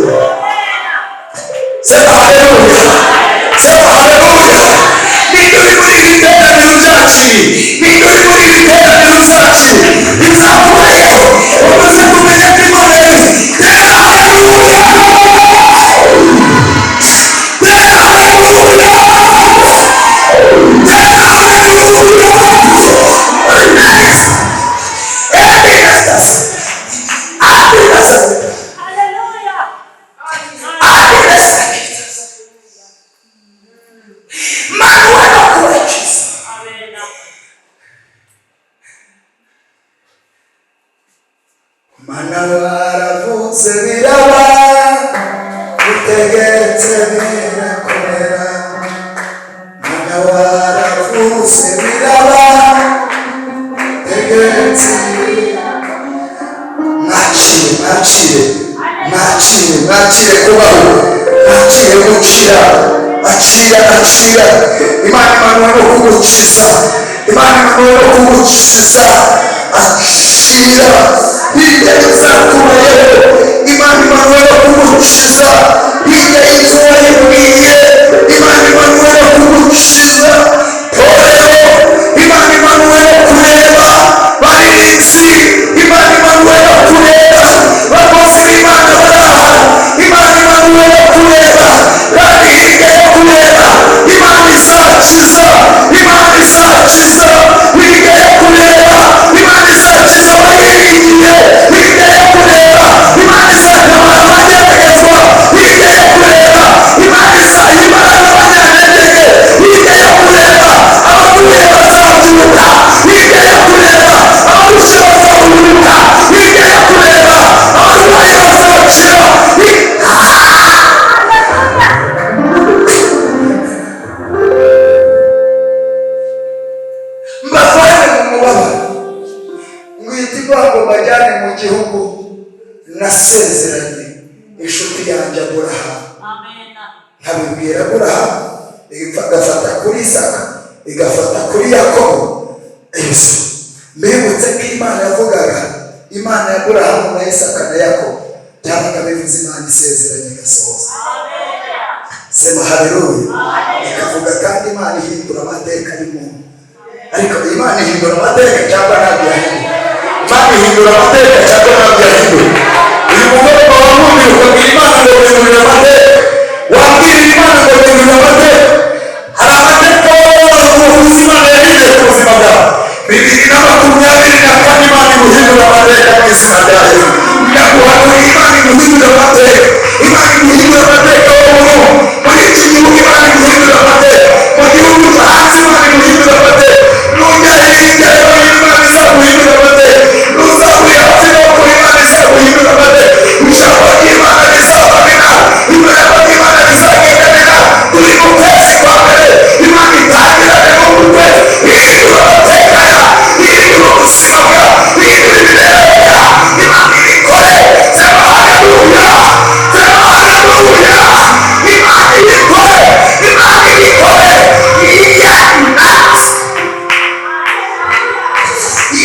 Sema haleluya, sema haleluya. Ninde uri muri iri teraniro ryacu? Ninde uri muri iri teraniro ryacu? Bizakubayeho umaze kumenya ko Imana yari. Tera haleluya, tera haleluya, tera haleluya. Happiness, happiness, Hallelujah. happiness. Manuel kubakiza. Amen. Mana waravuze biraba, utegetse birakomera. Mana waravuze biraba, utegetse birakomera. Mwakire, mwakire, mwakire, mwakire kubaho, mwakire gukira, akira, akira. Imana imanuwe no kugukiza, Imana imanuwe no kugukiza. Akira hirya y'izakubayeho, Imana imanuwe no kugukiza hirya y'ibyo wayibwiye, Imana imanuwe no kugukiza. Torero, Imana imanuwe no kureba barinzi, Imana imanuwe no kureba bakozi b'Imana baraha, Imana imanuwe no kureba kandi hirya yo kureba Imana izakiza, Imana izakiza hirya yo kureba, Imana izakiza abayiringiye hirya yo kureba, Imana izatabara abageragezwa hirya yo kureba, Imana izaha abanyantege hirya yo kureba, abaguye bazabyuka hirya yo kureba, abarusha bazaruhuka hirya yo kureba, abarwayi bazakira. Mbavane mu mubabaro, ngwita ivango, mbajyane mu gihugu nasezeranye inshuti yanjye Aburahamu. Amen. Nkabibwira Aburahamu, igafata kuri Isaka, igafata kuri Yakobo. Yesu, mbibutse ko Imana yavugaga Imana ya Aburahamu na Isaka na Yakobo, byabaga bivuze Imana isezeranye igasohoza. Sema haleluya. Ikavuga kandi Imana ihindura amateka y'umuntu. Ariko Imana ihindura amateka cyangwa ntabwo yahindura? Imana ihindura amateka cyangwa ntabwo yahindura? Uyu mugoroba wahumira ukabwira Imana ngo hindurira amateka, wabwira Imana ngo hindurira amateka. Hari amateka waba Imana yahinduye ku buzima bwawe. 2024 Imana iguhindura amateka mu izina rya Yesu. Ndaguhanuriye, Imana iguhindura amateka, Imana iguhindura amateka wowe muri iki gihugu, Imana iguhindura amateka mu gihugu cyo hanze, Imana iguhindura amateka nujya hirya yo hino, Imana izaguhindura amateka nuzabura hafi no kure, Imana izaguhindura amateka. Ijambo ry'Imana rizabamena, ijambo ry'Imana rizagenda neza. Turi mu kwezi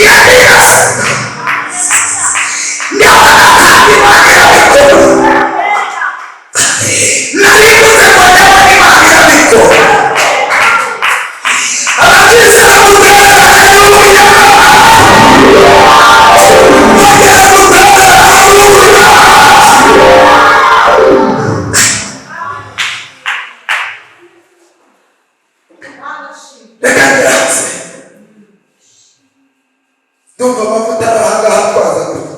Yabirasa ndabona kandi Imana irabikora. Narivuze ngo ndabona Imana irabikora. Abakristo mutere haleluya, mugere mutere haleluya. Reka ngiranze, ndumva amavuta ari ahangaha, twaza gutya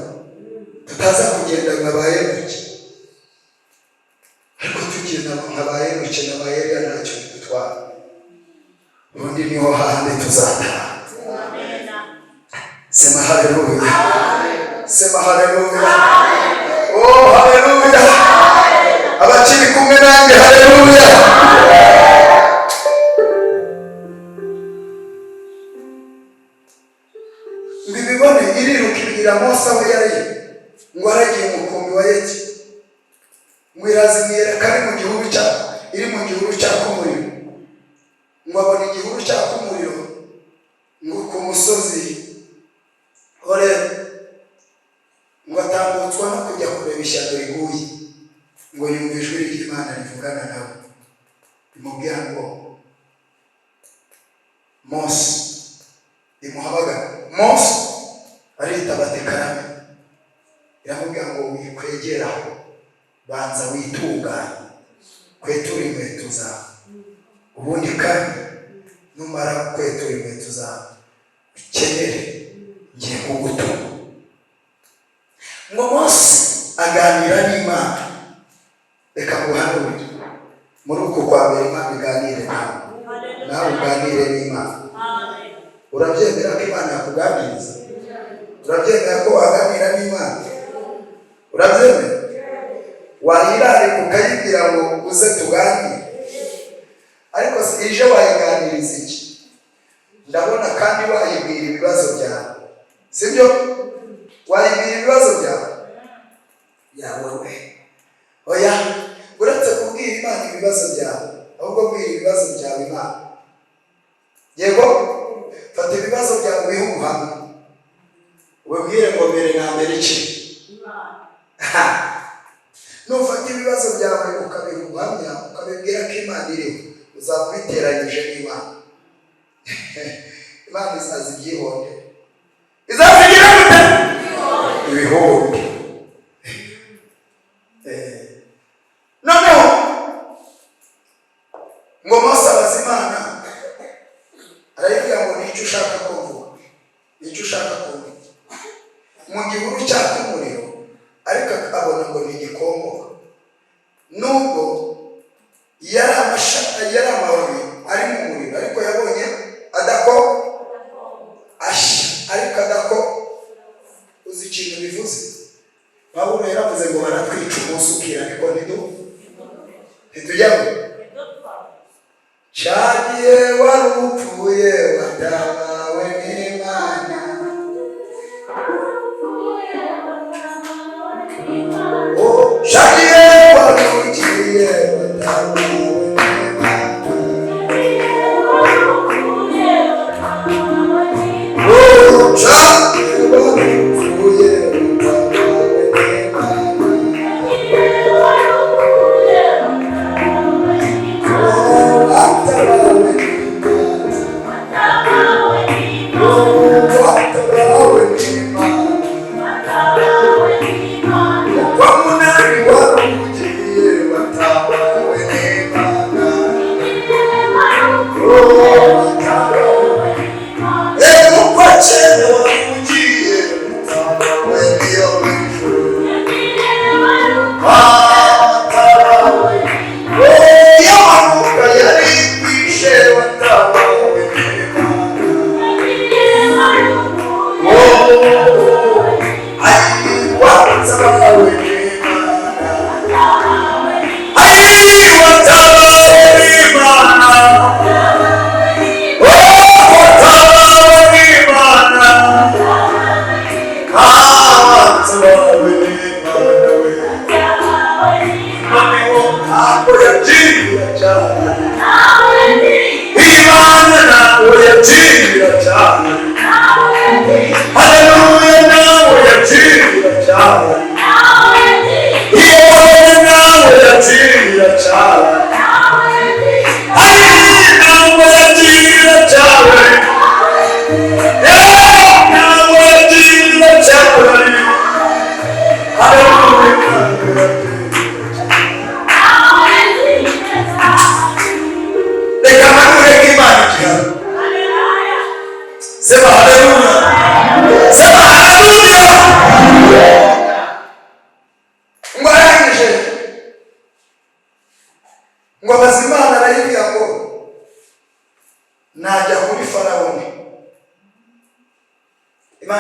tutaza kugenda nka ba Enoki, ariko tugenda nka ba Enoki na ba Eliya ntacyo bidutwara, ubundi niho hahandi tuzataha. Sema haleluya, sema haleluya, oh haleluya! Abakiri kumwe nanjye, haleluya! Ngo ibibone, iriruka ibwira Mose aho yari, ngo aragiye umukumbi wa Yeti, ngo irazimwereka ari mu gihuru cya iri mu gihuru cyaka umuriro, ngo abona igihuru cyaka umuriro ngo ku musozi Horebu, ngo atambutswa no kujya kureba ishyano riguye, ngo yumva ijwi ry'Imana rivugana nawe, rimubwira ngo Mose, rimuhamagara Mose, aritaba ati karame. Iramubwira ngo wikwegeraho, banza witunganye, kwetura inkweto zawe, ubundi kandi numara kwetura inkweto zawe ukenere, ngiye kugutuma. Ngo Mose aganira n'Imana. Reka nguhanurire, muri uku kwa mbere Imana iganire nawe, nawe uganire n'Imana. Urabyemera ko Imana yakuganiriza? Urabyemera ko waganira n'Imana? Urabyemera? Wayirarika ukayibwira ngo uze tuganire? Ariko se ije wayiganiriza iki? Ndabona kandi wayibwira ibibazo byawe, sibyo? Wayibwira ibibazo byawe yawe we? Oya, uretse kubwira Imana ibibazo byawe, ahubwo bwira ibibazo byawe Imana. Yego, fata ibibazo byawe ubihe ubuhamya, ubibwire ngo mbere na mbere iki? Nufata ibibazo byawe ukabiha ubuhamya, ukabibwira ko Imana iriho, uzaba ubiteranyije n'Imana. Imana izaza ibyihonde, izazigira gute? Ibihumbi. Noneho ngo Mose abaza Imana, arayibwira ngo nicyo ushaka ko mvuga, nicyo ushaka ko mvuga? Mu gihuru cyaka umuriro, ariko abona ngo ni igikongoka, nubwo yari yari amababi ari mu muriro, ariko yabonye adako ashya, ariko adako. Uzi ikintu bivuze? Pawulo yaravuze ngo baratwica umunsi ukira, ariko ntitujyamo. Cyagiye wari upfuye, watabawe n'Imana. Oh, cyagiye wari ugiye, watabawe n'Imana. Oh, cyagiye wari upfuye, watabawe n'Imana. Oh, watabawe n'Imana. Oh, watabawe n'Imana. Kwa munani wari ugiye, watabawe n'Imana.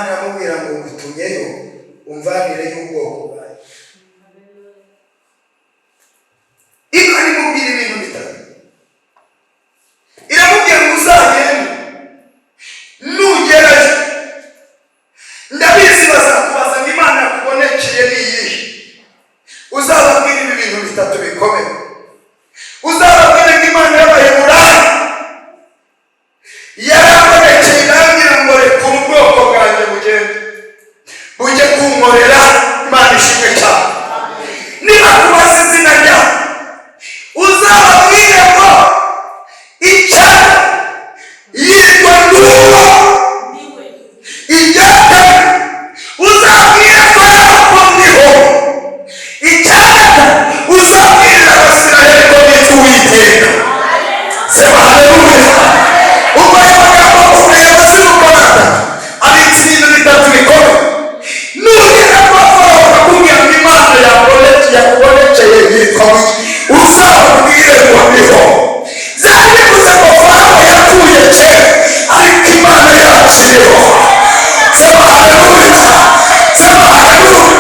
Imana iramubwira ngo ngutumyeyo umvanire y'ubwoko bwawe. Imana imubwira ibintu bitatu. Iramubwira ngo uzagende, nugerayo ndabizi bazakubaza ngo Imana yakubonekeye ni iyihe. Uzababwira ibi bintu bitatu bikomeye. Uzababwira ngo Imana y'Abaheburayo yarabonekeye, irambwira ngo reka ubwoko bwanjye bugende bujye kunkorera. Imana ishimwe cyane. Niba kubaza izina ryawe, uzababwire ngo icya yitwa Nduwo. Niwe. Icya kabiri, uzabwire ko yabakomyeho. Icya gatatu, uzabwirira Abasirayeli ko nitwa Uwiteka. Sema haleluya. Ubwo ayo magambo umuyobozi w'u Rwanda abitse ibintu bitatu bikomeye. Nugera kwa Farawo bakakubwira ngo Imana yakubonekeye yitwa iki, uzababwire ngo niho. Byari bivuze ngo Farawo yapfuye kera, ariko Imana yacu iriho. Sema haleluya, sema haleluya.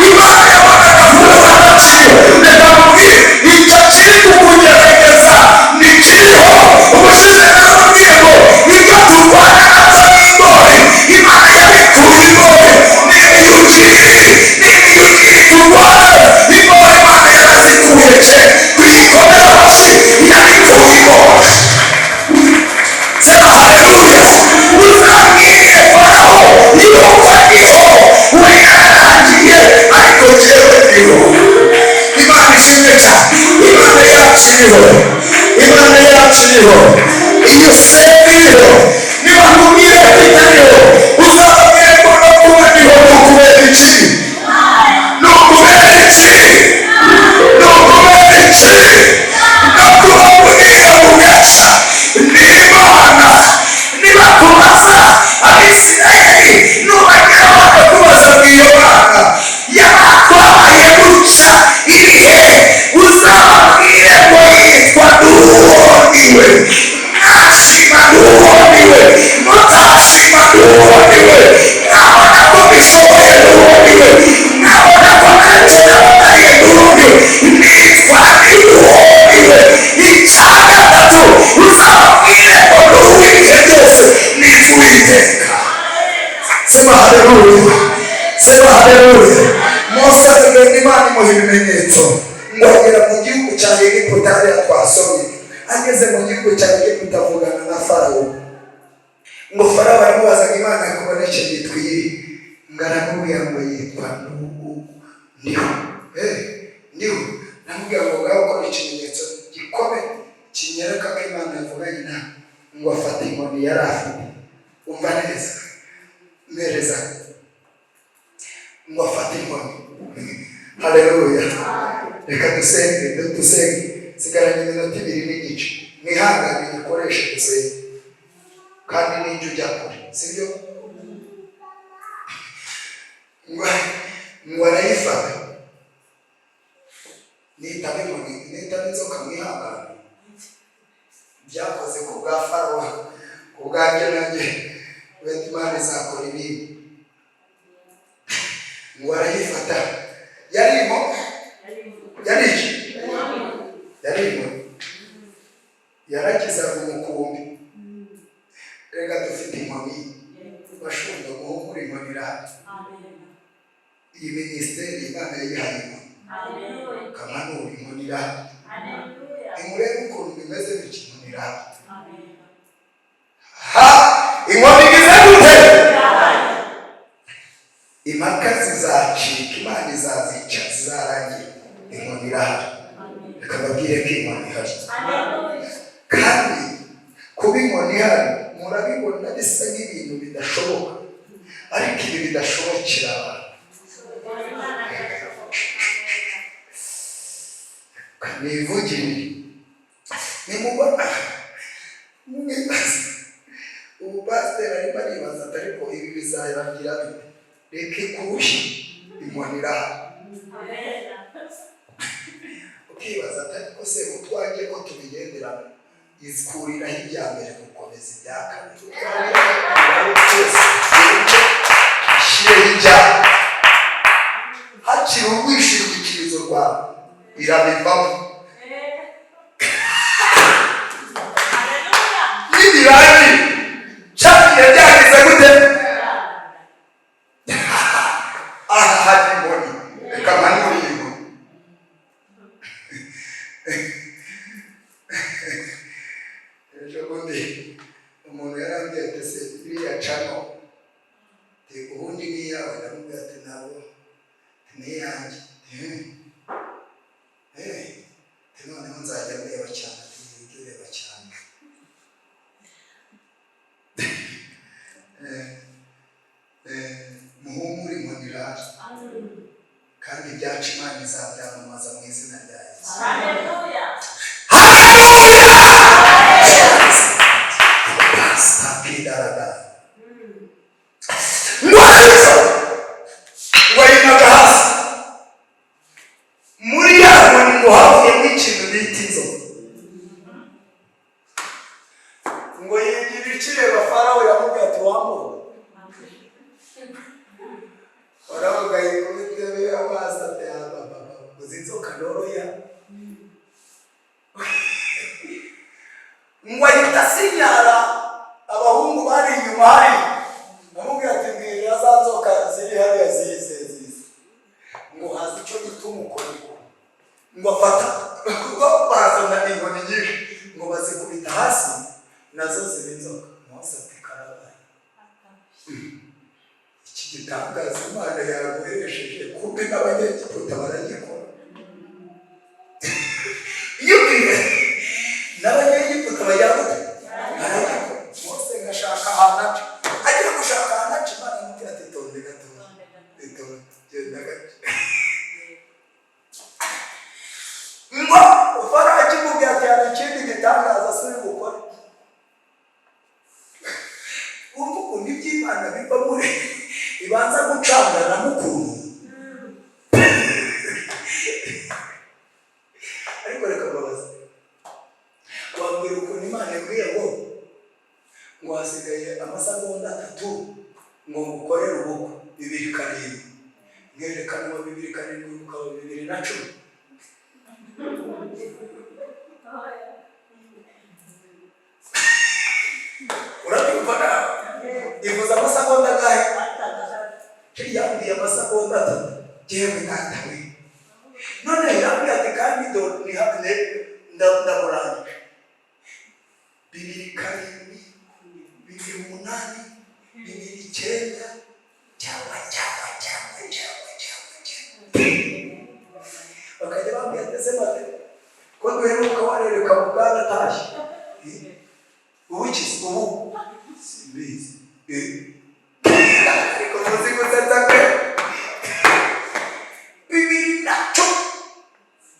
Imana yabonaga vuba agaciro. Reka mubwire, icyo kiri kukugerageza ntikiriho. Ubushize narababwiye ngo ibyo turwana nabyo ni ingori. Imana yabikuye ingori n'imiyugiri, n'imiyugiri turwana ingori. Imana yarazikuye kera. Tuyikomere amashyi, yabikuye ingori. Sema haleluya. Uzabwire Farawo yuko ndiho. We yararangiye, ariko jyewe ndiho. Imana ishimwe cyane. Imana yacu iriho, Imana yacu iriho. Iyo senga iriho. Niba nkubwire ko itariho, uzabwire ko no kuba ndiho ni ukubera iki? Ni ukubera iki? Ni ukubera iki? No kuba buriya bugaca ni Imana. Nibakubaza, Abisirayeli nubagera bakakubaza ngo iyo Mana yabatwaye gutya irihe, uzababwire ngo yitwa Nduwoniwe. Mwashima Nduwoniwe, mutashima Nduwoniwe. Mwabona ko mbishoboye Nduwoniwe, mwabona ko ntacyo nabamariye Nduwoniwe. Nitwa Nduwoniwe. Icya gatatu, uzababwire ngo nduw'ibihe byose, nitwa Uwiteka. Sema haleluya, sema haleluya. Mose aragenda, Imana imuha ibimenyetso ngo agera mu gihugu cya Egiputa. Hariya twasomye, ageze mu gihugu cya Egiputa avugana na Farawo. Ngo Farawo aramubaza ngo Imana yakubonekeye yitwa iyihe? Ngo aramubwira ngo yitwa Ndugu Ndiho. Ndiho. Aramubwira ngo ngaho ukora ikimenyetso gikomeye kinyereka ko Imana yavuganye nawe. Ngo afata inkoni yari afite. Umva neza, mpereza. Ngo afate inkoni. Haleluya. Reka dusenge, dusenge. Sigaranye iminota 2 n'igice. Mwihangane gikoreshe dusenge, kandi n'ijya ujya kure, sibyo? Ngo arayifata. Nitaba inkoni, nitaba inzoka, mwihangane. Byakoze ku bwa Farawo, ku bwanjye nanjye wenda Imana izakora ibindi. Ngo arayifata. Yarimo yari iki? Yari inkoni yaragizaga umukumbi. Reka, dufite inkoni. Bashumba, muhumure, inkoni irahari. Iyi minisiteri Imana yayihaye inkoni. Kamanura, inkoni irahari. Nimurebe ukuntu bimeze bityo, inkoni irahari. Ha, inkoni igize gute? Impaka zizacika, Imana izazica, zizarangira. Inkoni irahari. Reka mbabwire ko inkoni ihari. Kandi kuba inkoni ihari, murabibona bisa nk'ibintu bidashoboka, ariko ibi bidashobokera abantu, nivugire. Nimubona mwibaza, ubu pasiteri arimo aribaza ati ariko ibi bizarangira bite? Reka ikushye, inkoni irahari. Ukibaza ati ariko se utwanjye ko tubigenderamo? Ikuriraho ibya mbere gukomeza ibya kabiri. Utwanjye twese. Irabivamo. Nibirangira cyagiye byagize gute? Aha hari inkoni, reka mpanure iyi nkoni. Ejo bundi umuntu yarambwiye ati: "Se iriya channel ubundi ni iyawe?" Ndamubwira ati: "Ntabwo, ni iyanjye." Ati: "Noneho nzajya ndeba cyane." Ati: "Ujye ureba cyane." Muhumure, inkoni irahari kandi ibyacu Imana izabyamamaza mu izina rya Yesu. Haleluya. Pastor Kidarada. Ngwarizo ngo yinaga hasi muri ya nkoni, ngo havuyemo ikintu bita inzoka, ngo yigira ikireba Farawo. Yamubwiye ati: "Wamubona?" Farawo yikubitebe amaso ati: "Ababa, uzi inzoka noroya?" Ngo ahita asinyara abahungu bari inyuma hari, amubwira ati: "Mbwira za nzoka ziri hariya zize zize." Ngo haza icyo bita umukoni, ngo afata, kuko bazana inkoni nyinshi, ngo bazikubita hasi nazo ziba inzoka. Mose ati: "Karabaye, iki gitangaza Imana yaguhesheje, kumbe n'Abanyegiputa baragikora." Iyo ubwiye n'Abanyegiputa bajya gute? Baragikora. Mose ngashaka ahantu aca, agiye gushaka ahantu aca, Imana imubwira ati: "Tonde gatoya, itonde, genda gake." Ngo Farawo akimubwira ati: "Hari ikindi gitangaza si uri bukore." Urumva ukuntu iby'Imana biva muri ibanza gucangana n'ukuntu. Ariko reka mbabaze, wambwira ukuntu Imana yabwiye ngo hasigaye amasegonda 3 ngo ngukorere ubukwe, 27, mwerekanwa 27 bukaba 2010? Urabyumva nawe? Ivuze amasegonda angahe? Yambwiye amasegonda 3. Yewe data we, none yambwiye ati: "Kandi do ni ndamurangije 27, 28, 29, cyangwa cyangwa cyangwa cyangwa cyangwa cyangwa." Bakajya bambwira ati: "Ese mate ko duheruka warereka mu bwana atashye ubu iki ubu simbizi?" Ariko muzi gusetsa pe. 2010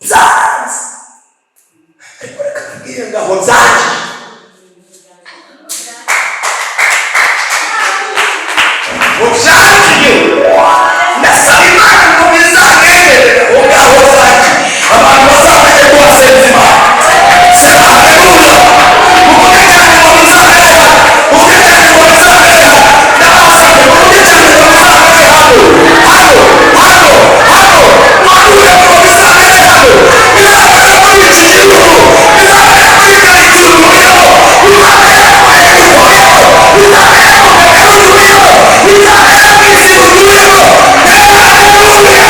byanze, ariko reka tubwire ngaho byanze ngo byangiye. Ndasaba Imana ngo bizanemerere aho ngaho byanjye, abantu bazamenye ko wasenze Imana. Sema haleluya, uvuge cyane ngo bizabera, uvuge cyane ngo bizabera. Ndabasabye, muvuge cyane ngo bizabera hano, hano, hano, hano. Mwanure ngo bizabera hano, bizabera muri iki gihugu, bizabera muri karitsiye utuyemo, bizabera mu murenge utuyemo, bizabera mu kagari utuyemo, bizabera mu isi utuyemo. Haleluya!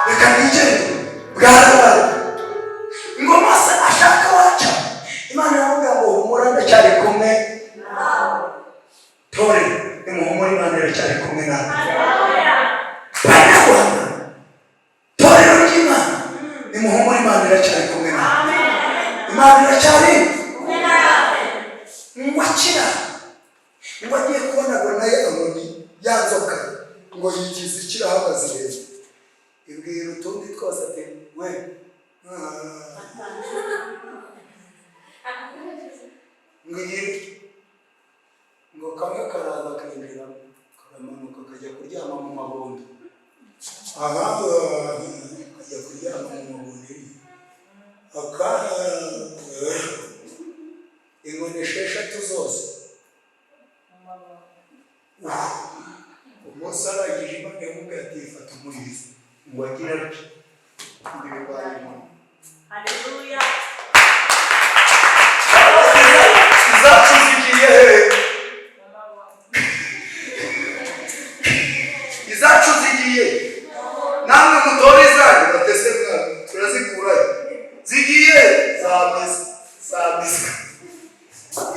Reka nigere bwarabaye. Ngo Mose ashaka waca, Imana iramubwira ngo: "Humura, ndacyari kumwe." Tore, nimuhumure, Imana iracyari kumwe nawe. Banyarwanda, torero ry'Imana, nimuhumure, Imana iracyari kumwe nawe, Imana iracyari. Ngo akira, ngo agiye kubona abona ya nkoni, ya nzoka, ngo yigize ikirahagaze hejuru, ibwira utundi twose ati: "We ah." Ngo igire ngo kamwe karaza kinjiramo, karamanuka kajya kuryama mu mabondo aha, kajya kuryama mu mabondo aka inkoni esheshatu. Ngo agire atya, ibi bibaye inkoni. Haleluya. Izacu zigiye hehe? Izacu zigiye, namwe mutore izanyu. Batese mwana, turazikurayo? Zigiye zamize, zamize.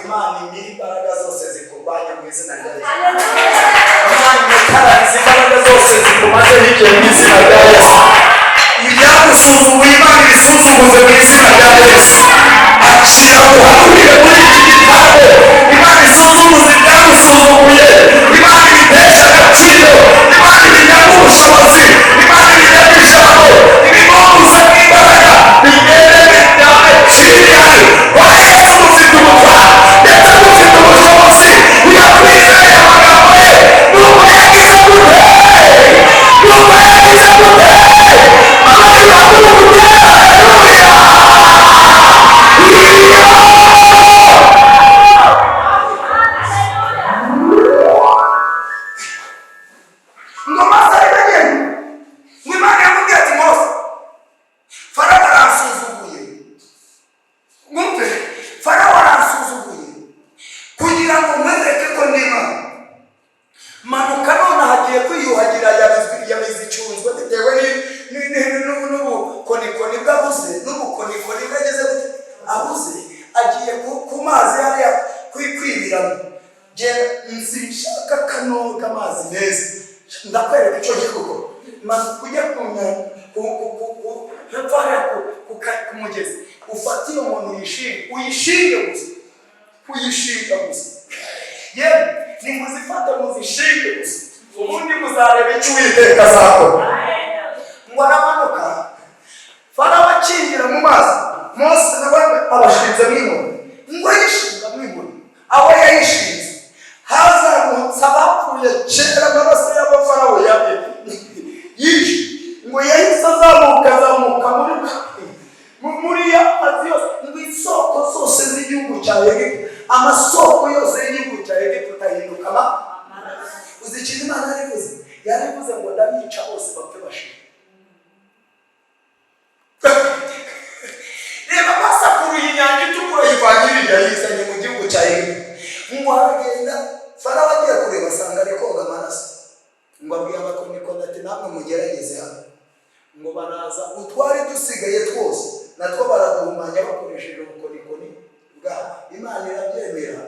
Imana imira imbaraga zose zikurwanya mu izina rya Yesu. Haleluya. Imana imukarariza imbaraga zose zikumazeho igihe mu izina rya Yesu. Ibyagusuzuguye, Imana ibisuzuguze mu izina rya Yesu. Akira uhanurire muri iki gitambo. Imana isuzuguze ibyagusuzuguye, Imana ibitesha agaciro, Imana ibinyaga ubushobozi, Imana ibinyaga ijambo, ibimwunguze n'imbaraga, bigende bijyane kirihari wa Yesu. Mufite ubutware ndetse mufite ubushobozi iyo twizeye amagambo ye. Nuko yagize gute? Nuko yagize gute? Mama, ihaguruke! Haleluya! Iyo ngo maze ariko agenda, ngo Imana yamubwiye ati: "Mose, Farawo aransuzuguye." Mwumve, "Farawo aransuzuguye. Kugira ngo mwereke ko ndi Imana, manuka none hagiye kwiyuhagira, yabize icyunzwe bitewe n'ubukonikoni bwabuze, n'ubukonikoni bwageze gute abuze, agiye ku mazi hariya kwibiramo. Genda, nzishaka kanoga amazi meza, ndakwereka icyo ngiye gukora. Manuka ujye ku hepfo hariya ku mugezi, ufate iyo nkoni uyishinge, uyishinge gusa, kuyishinga gusa. Yewe, nimuzifate muzishinge gusa, ubundi muzareba icyo Uwiteka azakora." Ngo aramanuka, Farawo akinjira mu mazi, Mose nawe abashinzemo inkoni. Ngo ayishingamo inkoni, aho yayishinze hazamutse abapfuye kera, amaraso y'abafarawo yishe. Ngo yahise azamuka, azamuka muri ya mazi yose. Ngo isoko zose z'igihugu cya Egiputa, amasoko yose y'igihugu cya Egiputa ahinduka uzi ikintu Imana yarivuze? Yarivuze ngo: "Ndabica bose bapfe bashira." Reba, basakuruye Inyanja Itukura, yivanye iriya yizanye mu gihugu cya Egiputa. Ngo aragenda, Farawo agiye kureba asanga ari koga amaraso. Ngo abwiye abakonikoni ati: "Namwe mugerageze hano." Ngo baraza, utwari dusigaye twose natwo baraduhumanya bakoresheje ubukonikoni bwabo. Imana irabyemera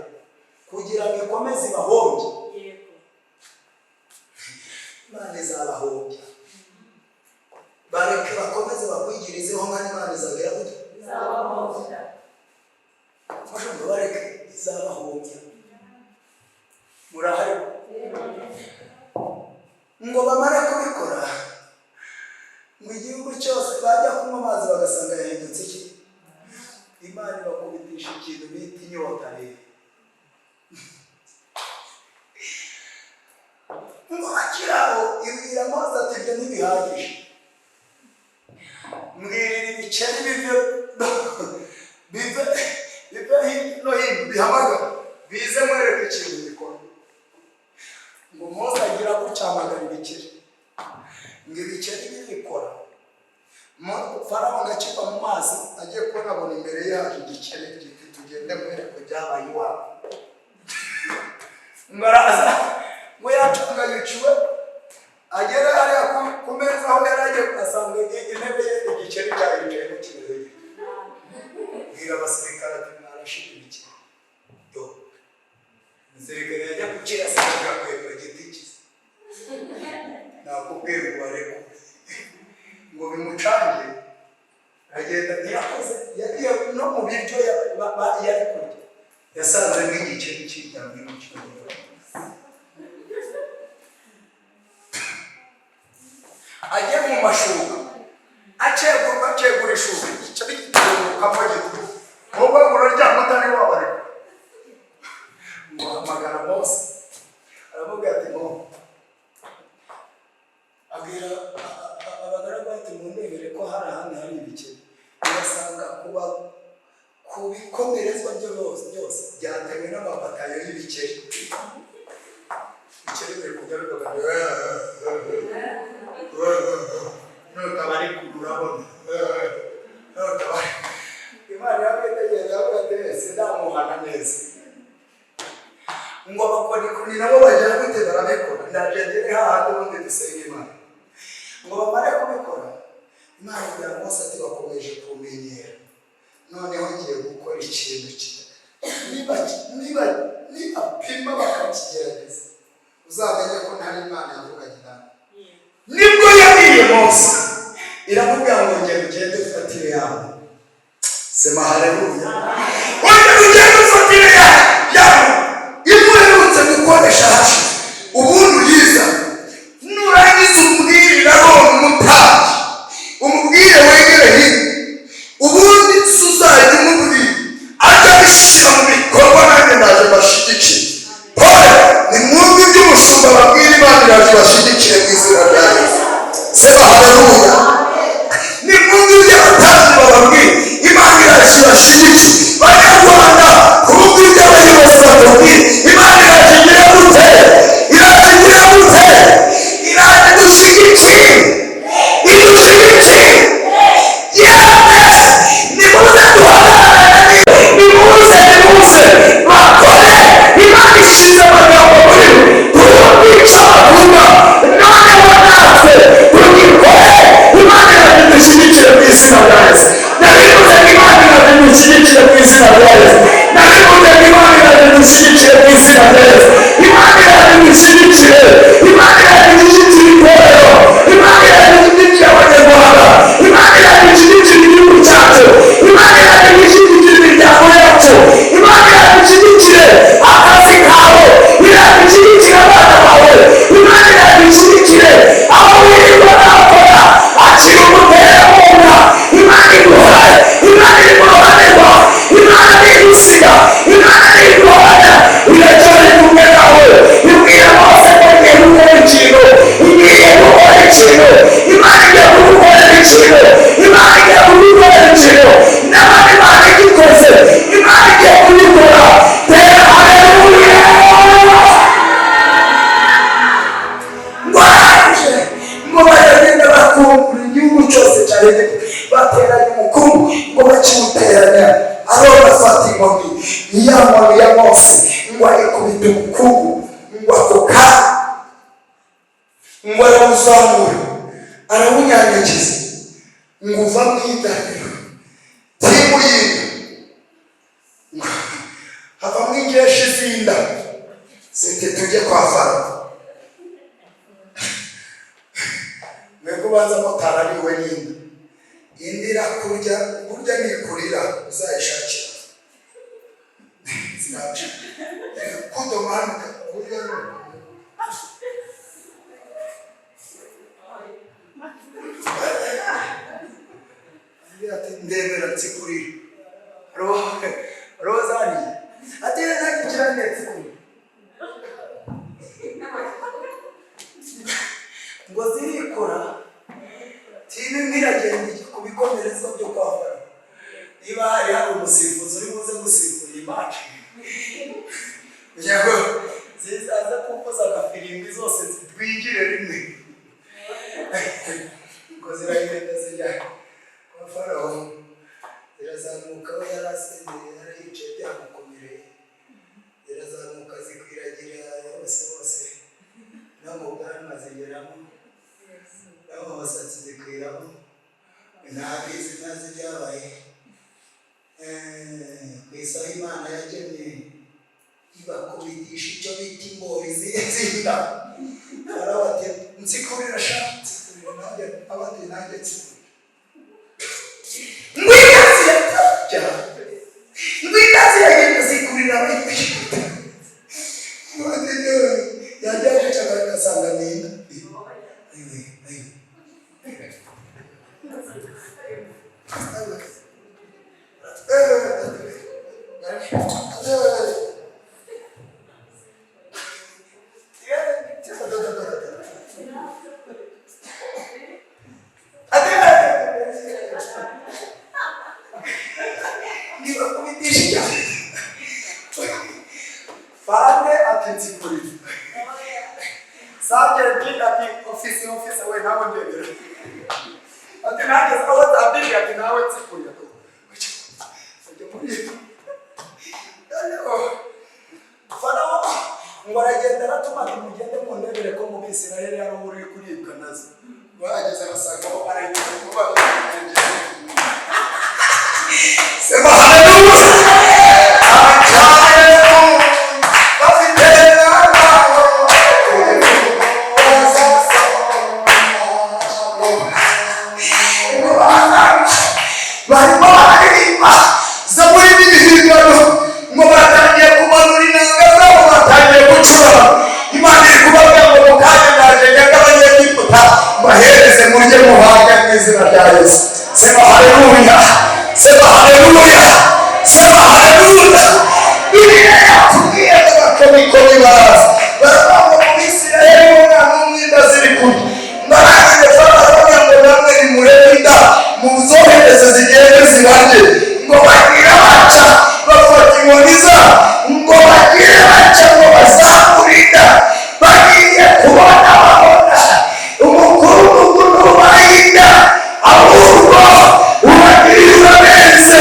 kugira ngo ikomeze ibahombye. Imana izabahombya, bareke bakomeze bakwigirizeho nkana. Imana izagera gute? Izabahombya. Mushumba, bareke, izabahombya. Murahari? Ngo bamare kubikora, ngo igihugu cyose bajya kunywa amazi bagasanga yahindutse iki? Imana ibakubitisha ikintu bita inyota. Rero ngo bakiri aho, ibwira Mose ati: "Ibyo ntibihagije, mbwirira ibikeri bive hirya no hino, bihamagara bize mwereke ikintu bikora." Ngo Mose agira gutya, ahamagara ibikeri, ngo ibikeri birikora. Farawo ngo akiva mu mazi, agiye kubona abona imbere ye haje igikeri giti: "Tugende mwereke byabaye iwabo." Ngo araza, ngo yacanganyukiwe, agera hariya ku meza aho yari agiye, asanga intebe ye igikeri cyayicayemo kimeze gityo. Bwira abasirikare ati: "Mwarashira ibikeri do." Umusirikare yajya kukirasa, kirakwepera igiti cyiza. Nakubwiye ngo barekure, ngo bimucange, aragenda ntiyakoze, yagiye no mu biryo yari kurya, yasanzemo igikeri kiryamye mu cyumba. Ajye mu mashuka, acegurwa, acegura ishuka, igikeri giturukamo gito. Wowe uraryama utari wabareka. Ngo hamagara Mose, aramubwira ati: "Mo," abwira abagaragu ati: "Mundebere ko hari ahandi hari ibikeri." Urasanga kuba ku bikomerezwa byo byose byose byatewe n'amabatayo y'ibikeri. Ibikeri biri kujya bivuga. None Imana yamwitegereza avuga ati sindamuhana neza. Ngo abakonikoni nabo bagira gute? Barabikora. Ndaje ngere hahandi ubundi dusenga Imana. Ngo bamare kubikora, Imana ibwira Mose ati: "Bakomeje kumenyera, noneho ngiye gukora ikintu kita niba nibapima bakakigerageza, uzamenye ko ntari Imana yavuganye nawe." Nibwo yabwiye Mose, iramubwira ngo: "Ngenda ugende ufatire yawe." Sema haleluya. "Ongera ugende ufatire yawe imwe uherutse gukoresha hashize, ubundi uyiza. Nurangiza umbwirire Aroni umutambyi, umubwire wegere hino, ubundi tuzajya umubwira ajya abishyira mu bikorwa, nanjye ndaje mbashyigikire." Pole, nimwumve ibyo umushumba babwira. Imana iraje ibashyigikire mu izina rya Yesu. Sema haleluya. Nimwumve ibyo abatambyi bababwira, Imana iraje ibashyigikire. Banyarwanda, kumva ibyo abayobozi batubwira, Imana iraje igire gute? Iraje igire gute? Iraje idushyigikire, idushyigikire. Yemwe, nimuze duhagarare, nimuze, nimuze bakore. Imana ishize amagambo muri bo, twumve icyo bavuga, noneho natwe tugikore. Imana iraje idushyigikire mu izina rya Yesu. Nabivuze ngo Imana iraje idushyigikire mu izina rya Yesu. Nabivuze ngo Imana iraje idushyigikire mu izina rya Yesu. Imana iraje idushyigikire. Imana iraje idushyigikire itorero. Imana iraje idushyigikire Abanyarwanda. Imana iraje ishyigikire igihugu cyacu. Imana iraje ishyigikire imiryango yacu. Imana iraje ishyigikire akazi kawe. Iraje ishyigikire abana bawe. Imana iraje ishyigikire aho wirirwa nakora. Akira umuterankunga Imana iguhaye. Imana iri mu ruhande rwawe. Imana ntigusiga, Imana ntiguhana, iracyari kumwe nawe. Ibwira Mose ko igiye gukora ikintu, igiye gukora ikintu. Imana igiye kugukorera ikintu. Imana igiye kugukorera ikintu. N'abandi Imana igikoze, Imana igiye kubikora. Tera haleluya. Ngo arangije, ngo baragenda bakumbura igihugu cyose cya Egiputa, bateranya umukungu. Ngo bakiwuteranya, Aroni afata inkoni, ya nkoni ya Mose, ngo ayikubita umukungu. Ngo ako kanya ngo arawuzamura, arawunyanyagiza, ngo uva mu idaniro team y'inda, ngo havamo ingeshi z'inda, ziti: "Tujye kwa Farawo." Mwebwe ubanza mutarariwe n'inda, indi irakurya burya nikurira uzayishakira kudomanuka burya ni. Ati: "Ndebera nsikurira roho zariye." Ati: "Nanjye kirane nsikurira." Ngo zirikora, team imwe iragenda ijya ku bikomerezwa byo kwa Farawo. Niba hari umusifuzi uri buze gusifura iyi match, kugira ngo zizaze kuvuza agafirimbi, zose zitwigire rimwe. Ngo ziragenda zijya kwa Farawo, zirazamuka, we yari asinziriye, yari yicaye byamukomereye. Zirazamuka zikwiragira hose hose, no mu bwanwa zigeramo, no mu musatsi zikwiramo. Ntabizi, ntazi ibyabaye. Ku isaha Imana yagennye, ibakubitisha icyo bita imbori z'inda. Farawo ati: "Nsikurira sha, nsikurira nanjye." Abandi: "Nanjye nsikurira." Ngwino ziratajya, ngwino ziragenda zikurira abayikubita. Yajya guca agasanga ni inda. Ayiwe, ayiwe! Nibakubitisha cyane. Fande ati: "Nsikurira." Sergeant ati: "Officer, officer we, ntabwo ndemera." Ati: "Nanjye aho." Barimo bararirimba zaburi n'ibihimbano, ngo batangiye kumanura inanga zabo, batangiye gucura. Imana iri kubabwira ngo mu kanya ndaje nyaga Abanyegiputa mbahereze murye muhaga mu izina rya Yesu. Sema haleluya, sema haleluya, sema haleluya. Bibiliya yatubwiye ngo abakonikoni baraza baravuga ngo mu Bisirayeli bo nta n'umwe inda ziri kurya. Barangije baravuga ngo namwe nimurebe inda muzohereze zigende zibarye. Ngo bagira baca bafata inkoni zabo, ngo bagire baca ngo bazamure inda, bagiye kubona babona umukungugu ntubahinda, ahubwo ubagiriye urabenze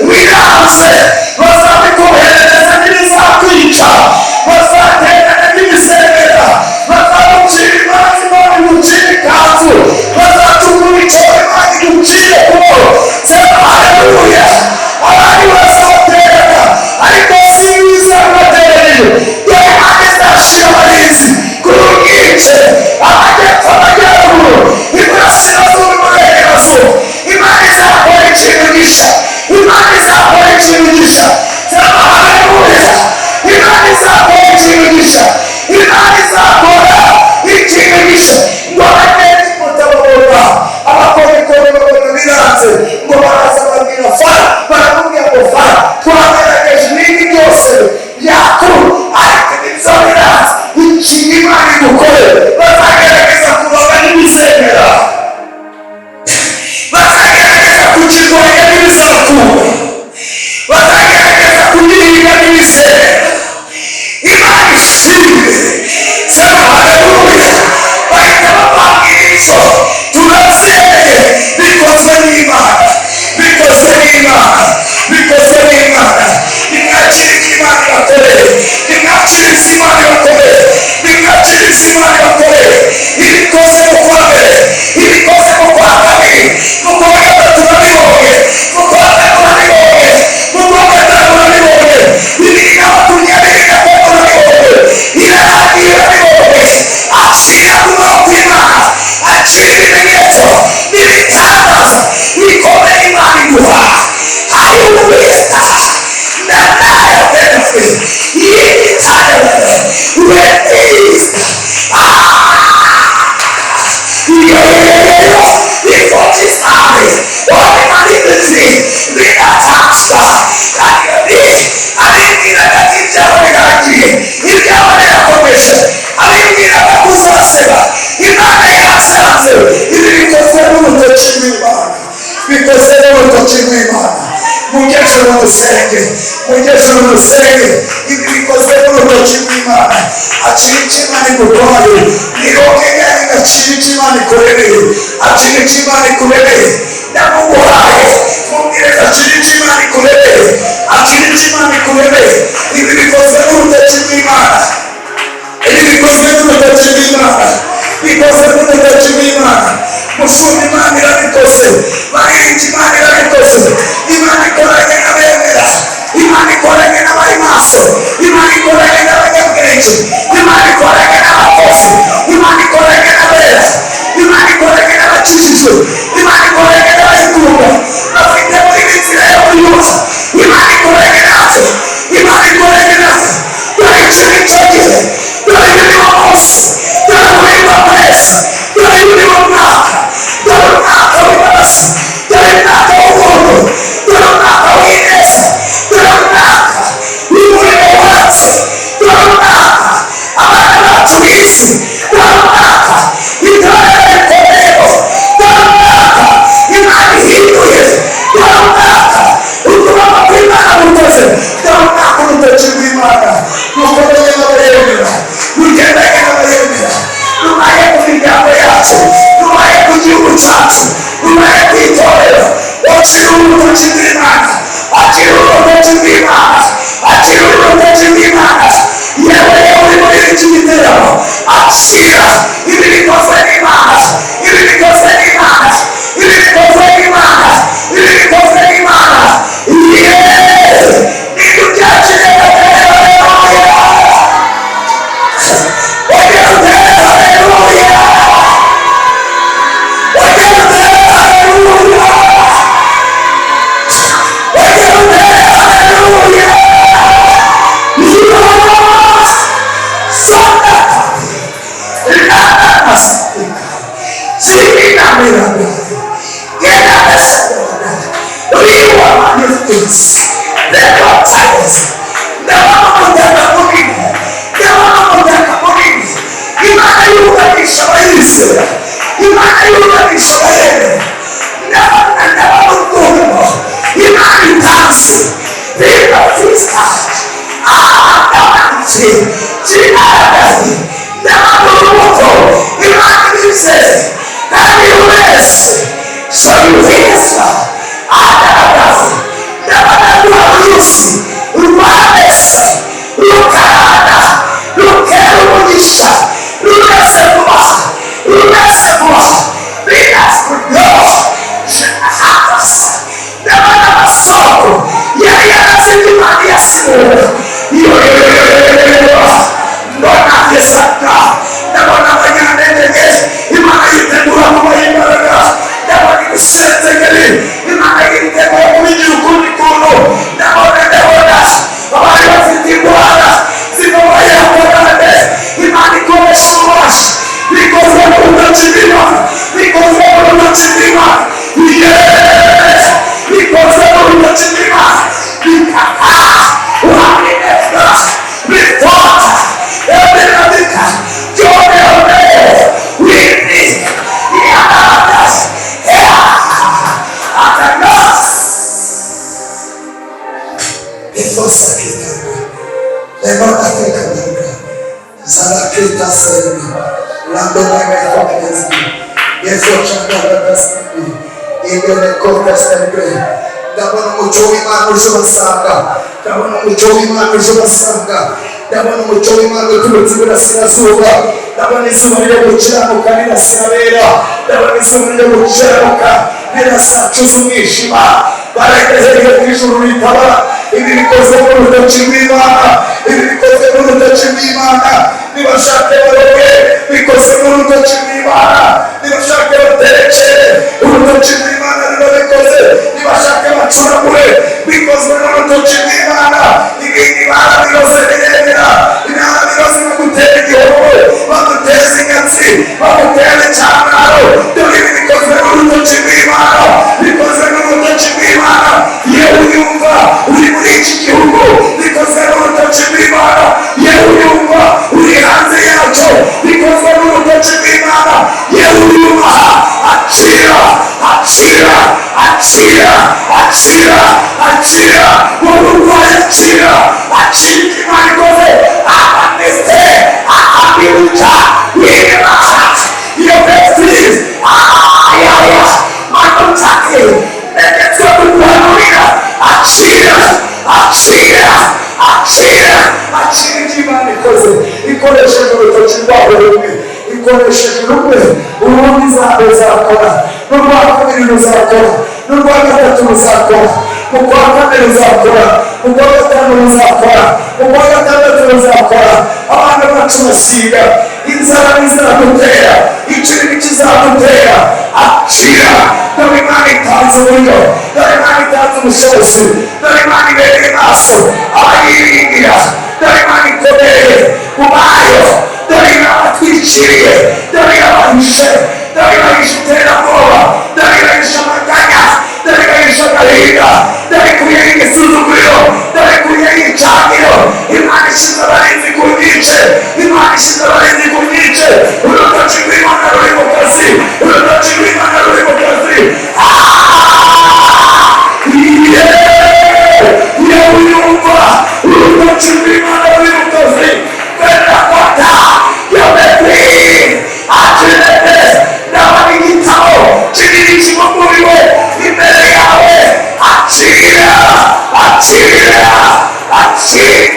wiranze. Bazabikoherereza ntibizakwica, bazaterana n'ibisemera, bazagucira imanza Imana igucire ikanzu, bazatukura icyobo Imana igucire kuboko. Sema haleluya. Abandi bazabaterana ariko si bizabateraniye. Dore Imana izashira abarinzi ku rubwice, amajyepfo, amajyaruguru, iburasirazuba, iburengerazuba. Imana izakora ikintu gishya, Imana izakora ikintu gishya. Sema haleluya. Imana izakora ikintu gishya, Imana izakora ikintu gishya. Ngo Abanyegiputa babona abakonikoni, babona biranze, ngo baraza babwira Fara, baramubwira ngo Fara, twagerageje ibindi byose byakuru ariko ibyo biranze. Ikintu Imana igukorera, bazagerageza kuroga n'ibizemera, bazagerageza kukirwanya n'ibizakura, bazagerageza kugihinga n'ibizemera. Imana ishimwe. Sema haleluya. Bahita bababwira icyo turabyemeye, bikozwe n'Imana, bikozwe n'Imana, bikozwe n'Imana. Nimwakire icyo Imana ibakoreye, nimwakire icyo Imana ibakoreye, nimwakire icyo Imana ibakoreye. Ibikoze mu kwa mbere, ibikoze mu kwa kabiri, mu kwa gatatu urabibonye, mu kwa kane urabibonye, mu kwa gatanu urabibonye, 2023 urabibonye, irarangiye urabibonye. Akira kubaho kw'Imana, akira ibimenyetso n'ibitangaza bikomeye Imana iguha. Haleluya. Nanayo yitayele release. Yeyo ifokisari wabimalizi binatasha kandi abibwiraga ko ibyabo birangiye, ibyabo birakomeje. Abibwiraga ko uzaseba, Imana yasanze. Ibi bikozwe n'urutoki rw'Imana, bikozwe n'urutoki rw'Imana. Mujye musenge, mujye musenge. Ibi bikozwe n'urutoki rw'Imana. Akira icyo Imana igutwaye, nirongere akira icyo Imana ikuremeye, akira icyo Imana ikuremeye. Ndamuguhaye, mubwire akira icyo Imana ikuremeye, akira icyo Imana ikuremeye. Ibi bikozwe n'urutoki rw'Imana, ibi bikozwe n'urutoki rw'Imana, bikozwe n'urutoki rw'Imana. Mushumba, Imana irabikoze. Baririmbyi, Imana irabikoze. Imana ikoranye n'abemera, Imana ikoranye n'abari maso, Imana ikoranye n'abanyabwenge, Imana ikoranye n'abakozi, Imana ikoranye n'abera, Imana ikoranye n'abakijijwe, Imana ikoranye n'abayikunda bafite muri inzira yo kuyubaha. Imana ikoranye natwe, Imana ikoranye natwe. Dore iki ni cyo gihe, dore uyu ni wo munsi, dore uyu ni wo kwezi, dore uyu ni wo mwaka, dore umwaka w'imbabazi, dore umwaka w'ubuntu, dore umwaka w'ineza, dore umwaka w'umurimo wacu, dore umwaka abana bacu bize, dore umwaka itorero rikomeyeho, dore umwaka Imana ihinduye, dore umwaka ukuboko kw'Imana gukoze, dore umwaka urutoki rw'Imana rukomeye n'abayemera, rugendanye n'abayemera, rubaye ku miryango yacu, rubaye ku gihugu cyacu, rubaye ku itorero. Akira urutoki rw'Imana, akira urutoki rw'Imana, akira urutoki rw'Imana. Yewe yewe, uri muri iki giteramo, akira ibi bikozwe n'Imana, ibi bikozwe n'Imana, ibi bikozwe n'Imana, ibi bikozwe n'Imana. Yeee, nibyo byakiriye. Haleluya. Ongera utere haleluya, ongera utere haleluya. Ndabona umutaka munini, ndabona umutaka munini. Imana yubahisha abayizera, Imana yubahisha abayemera. Ndabona, ndabona urukundo Imana itanze bibafisa. Ndabona kinaragaye, ndabona urubuto Imana ibizeye kandi wese soyuheza agaragaza. Ndabona rwa ruzi rwameze rukarana, rukera umugisha, rumeze vuba, rumeze vuba binafuryoha. Ndabona amasoko yari yarazimye, Imana iyasibura. Mbona Isaka, ndabona abanyantegeke, Imana yitegura kubaha imbaraga. Ndabona ibisenzegeri, Imana yitegura kubigira ukundi kuntu. Ndabona, ndabona abari bafite indwara zibabayeho karande, Imana ikoresha ububasha. Bikozwe mu rutoki rw'Imana, bikozwe mu rutoki rw'Imana. Yeee, bikozwe mu rutoki rw'Imana. Bikaka uhamineka bifata ebirabika byoneone wini yanadas atanas Efosakita. Lemotakeka. Zarakita serbi. Landonega kopesbi. Yezochanga Ibene kota serbi. Ndabona umucyo w'Imana uje ubasanga. Ndabona umucyo w'Imana uje ubasanga. Ndabona umucyo w'Imana uturutse iburasirazuba. Ndabona izuba ryo gukiranuka rirasirabera. Ndabona izuba ryo gukiranuka rirasacuza umwijima. Barageze ku ijuru ritaba. Ibi bikozwe n'urutoki rw'Imana, ibi bikozwe n'urutoki rw'Imana. Nibashake baroge, bikozwe n'urutoki rw'Imana. Nibashake baterekere, urutoki rw'Imana rurabikoze. Nibashake bacuragure, bikozwe n'urutoki rw'Imana. Ibindi barabiroze biremera. Barabiroze bagutera igihombo, baguteza inyatsi, bagutera icyangaro. Dore ibi bikozwe n'urutoki rw'Imana, bikozwe n'urutoki rw'Imana. Yewe uyumva uri muri iki gihugu, bikozwe n'urutoki rw'Imana. Yewe uyumva uri hanze yacyo, bikozwe n'urutoki rw'Imana. Yewe uyubaha, akira, akira, akira, akira, akira. Wowe urwaye, akira, akira. Imana ikoze abaneste ahabiruca wibaha iyo besirizi ayaya manutake ndetse kuguhanurira. Akira, akira, akira, akira ibyo Imana ikoze ikoresheje urutoki rwabo rumwe, ikoresheje rumwe. Urundi ruzakora, n'urwa kabiri ruzakora, n'urwa gatatu ruzakora, mu kwa kane ruzakora, mu kwa gatanu ruzakora, mu kwa gatandatu ruzakora. Abana bacu basiga inzara ntizagutera, ikibi kizagutera. Akira, dore Imana itanze uburyo, dore Imana itanze ubushobozi, dore Imana ibereye maso abayiringira, dore Imana ikomeye mu bayo, dore irabatwikiriye, dore irabahishe, dore irahishe iterabwoba, dore irahishe amaganya, dore irahishe agahinda, dore ikuyeho igisuzuguriro, dore ikuyeho igicaniro. Imana ishize abarinzi ku nkike, Imana ishize abarinzi ku nkike. Urutoki rw'Imana ruri mu kazi, urutoki rw'Imana ruri mu kazi. Yewe uyumva, urutoki rw'Imana ruri mu kazi. Benakota yomekwi atirete. Ndabona igitabo kinini kibumburiwe imbere yawe. Akira, akira, akira.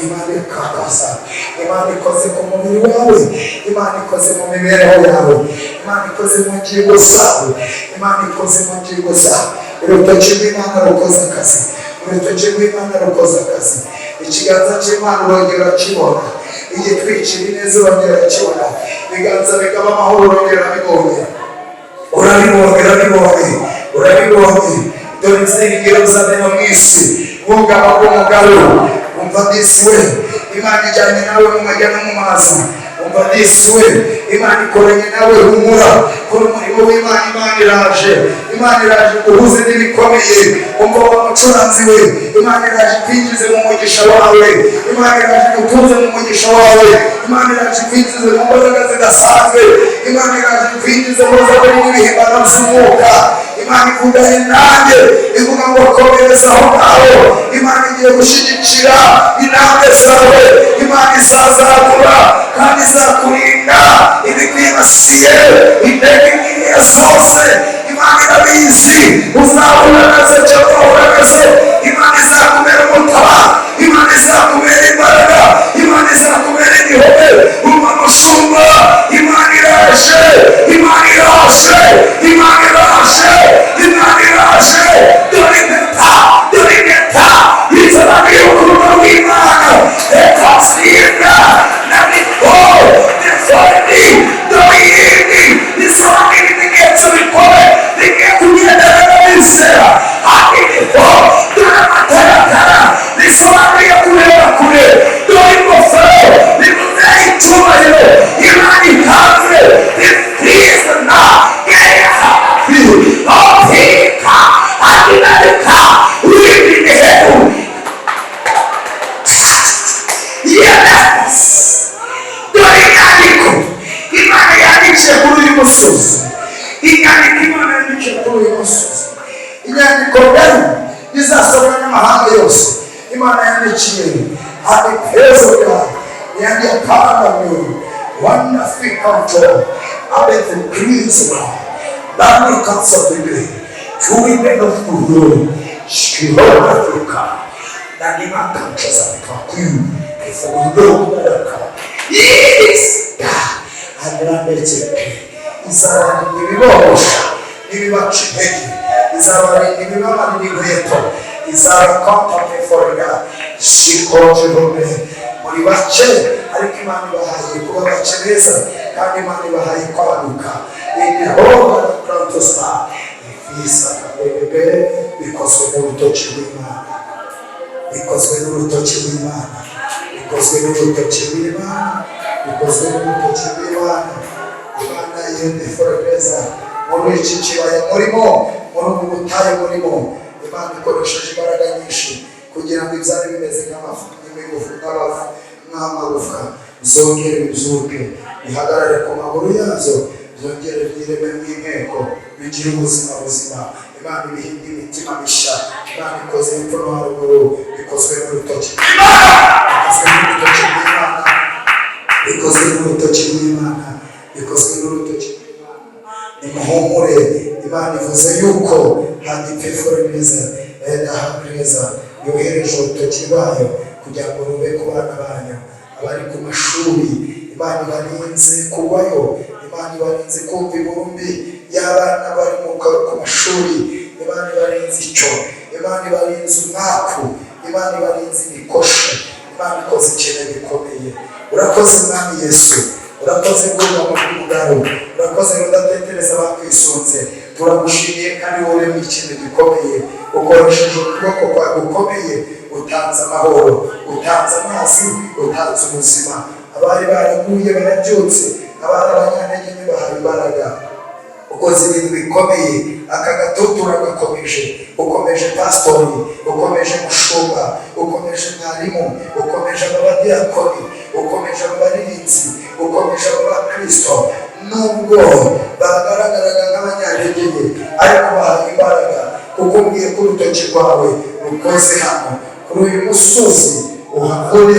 Imana ikakaza, Imana ikoze ku mubiri wawe, Imana ikoze mu mibereho yawe, Imana ikoze mu ngingo zawe, Imana ikoze mu ngingo zawe. Urutoki rw'Imana rukoze akazi, urutoki rw'Imana rukoze akazi. Ikiganza cy'Imana urongera urakibona, igitwikira ineza urongera urakibona, ibiganza bigaba amahoro urongera urabibonye, urabibonye, urabibonye, urabibonye. Dore ibyiringiro bizamera mu isi, bwugama bw'umugabo. Umva disi we, Imana ijyanye nawe mu majya no mu mazi. Umva disi we, Imana ikoranye nawe. Humura, kora umurimo w'Imana. Imana iraje, Imana iraje guhuze n'ibikomeye. Umva wa mucuranzi we, Imana iraje kwinjize mu mugisha wawe, Imana iraje gutuze mu mugisha wawe, Imana iraje kwinjize mu mbaraga zidasanzwe, Imana iraje kwinjize mu zaburi n'ibihimbano by'umwuka. Imana ivuganye nanjye, ivuga ngo komereza aho ngaho. Imana igiye gushyigikira intambwe zawe. Imana izazagura kandi izakurinda ibikwibasiye, intege nkeya zose. Imana irabizi, uzahura nazo cyangwa uhura nazo. Imana izakubera umutaba, Imana izakubera imbaraga, Imana izakubera igihome. Umva mushumba, Imana iraje, Imana iraje, Imana iraje, Imana iraje. Dore impeta, dore impeta izana y'urukundo rw'Imana ekasinda na niko deforni. Dore iyindi isobanura ibimenyetso bikomeye bigiye kugendana n'abizera. Handi niko dore amataratara bisobanuye kureba kure. Dore ingofero bivuze icyubahiro Imana itanze ifizana opika andinarika wibiniheru. Yes, dore inyandiko Imana yandikiye kuri uyu musozi, inyandiko Imana yandikiye kuri uyu musozi, inyandiko ngari izasomwa n'amahanga yose. Imana yandikiye adipezoga yandiakanamu wanafikanto abethekristo bamikansabebe tuibenofuro shikihonafika nanimakanchazabikakuyu ifulokubalaka yisa adrandeteke. Izabarinda ibibogosha n'ibibaca intege, izabarinda ibibabarira inkweto, izabakompapeforga shikonjerume. Muri bake, ariko Imana ibahaye kuba bake beza, kandi Imana ibahaye kwaguka. Imihonga na krantosa ifisa kabebebe bikozwe n'urutoki rw'Imana, bikozwe n'urutoki rw'Imana, bikozwe n'urutoki rw'Imana, bikozwe n'urutoki rw'Imana. Imana yende foreza muri iki kibaya murimo, muri ubu butayu murimo. Imana ikoresheje imbaraga nyinshi kugira ngo ibyari bimeze nk'amafu, nk'imigufu, nk'amafu, nk'amagufwa zongere bibyuke, bihagarare ku maguru yazo, byongere byireme nk'inteko, bigire ubuzima buzima. Imana ibihinda imitima mishya. Imana ikoze hepfo no haruguru. Bikozwe n'urutoki, bikozwe n'urutoki rw'Imana, bikozwe n'urutoki rw'Imana, bikozwe n'urutoki rw'Imana. Nimuhumure, Imana ivuze yuko handipfefure neza edahagreza yohereje urutoki rwayo kugira ngo rube ku bana banyu abari ku mashuri. Imana ibarinze kugwayo, Imana ibarinze kumva inkuru mbi y'abana bari ku mashuri. Imana ibarinze icyo, Imana ibarinze umwaku, Imana ibarinze imikoshi. Imana ikoze ikintu gikomeye. Urakoze Mwami Yesu, urakoze bwugamo bw'ubugaro, urakoze rudatetereza bakwisunze. Turagushimiye kandi wowe mu ikintu gikomeye ukoresheje ukuboko kwawe gukomeye. Utanze amahoro, utanze amazi, utanze ubuzima. Abari baraguye barabyutse, abari abanyantege nke bahawe imbaraga. Ukoze ibintu bikomeye. Aka gatutu uragakomeje, ukomeje pasitori, ukomeje mushumba, ukomeje mwarimu, ukomeje abadiyakoni, ukomeje abaririmbyi, ukomeje abakristo. Nubwo bagaragaraga nk'abanyantege nke, ariko bahawe imbaraga, kuko umbwiye ko urutoki rwawe rukoze hano kuri uyu musozi. Uhakore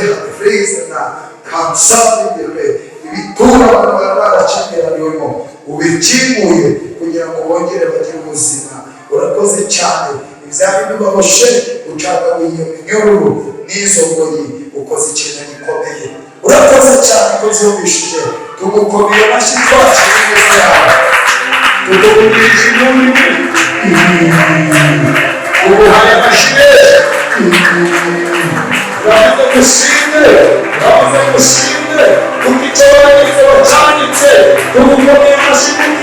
na kansabigere ibitura abantu bari barakingiraniwemo, ubikinguye kugira ngo bongere bagire ubuzima. Urakoze cyane. Ibyari bibaboshe ucagaguye iyo minyururu n'izo ngoyi. Ukoze ikintu gikomeye, urakoze cyane ko ubyumvishije. Tugukomeye amashyi, twakira neza yawe, tugukubirije impundu, tuguhaye amashyi menshi. Urakoze, gushimwe, urakoze, gushimwe kuko icyo wanditse wacyanditse. Tugukomeye amashyi kuko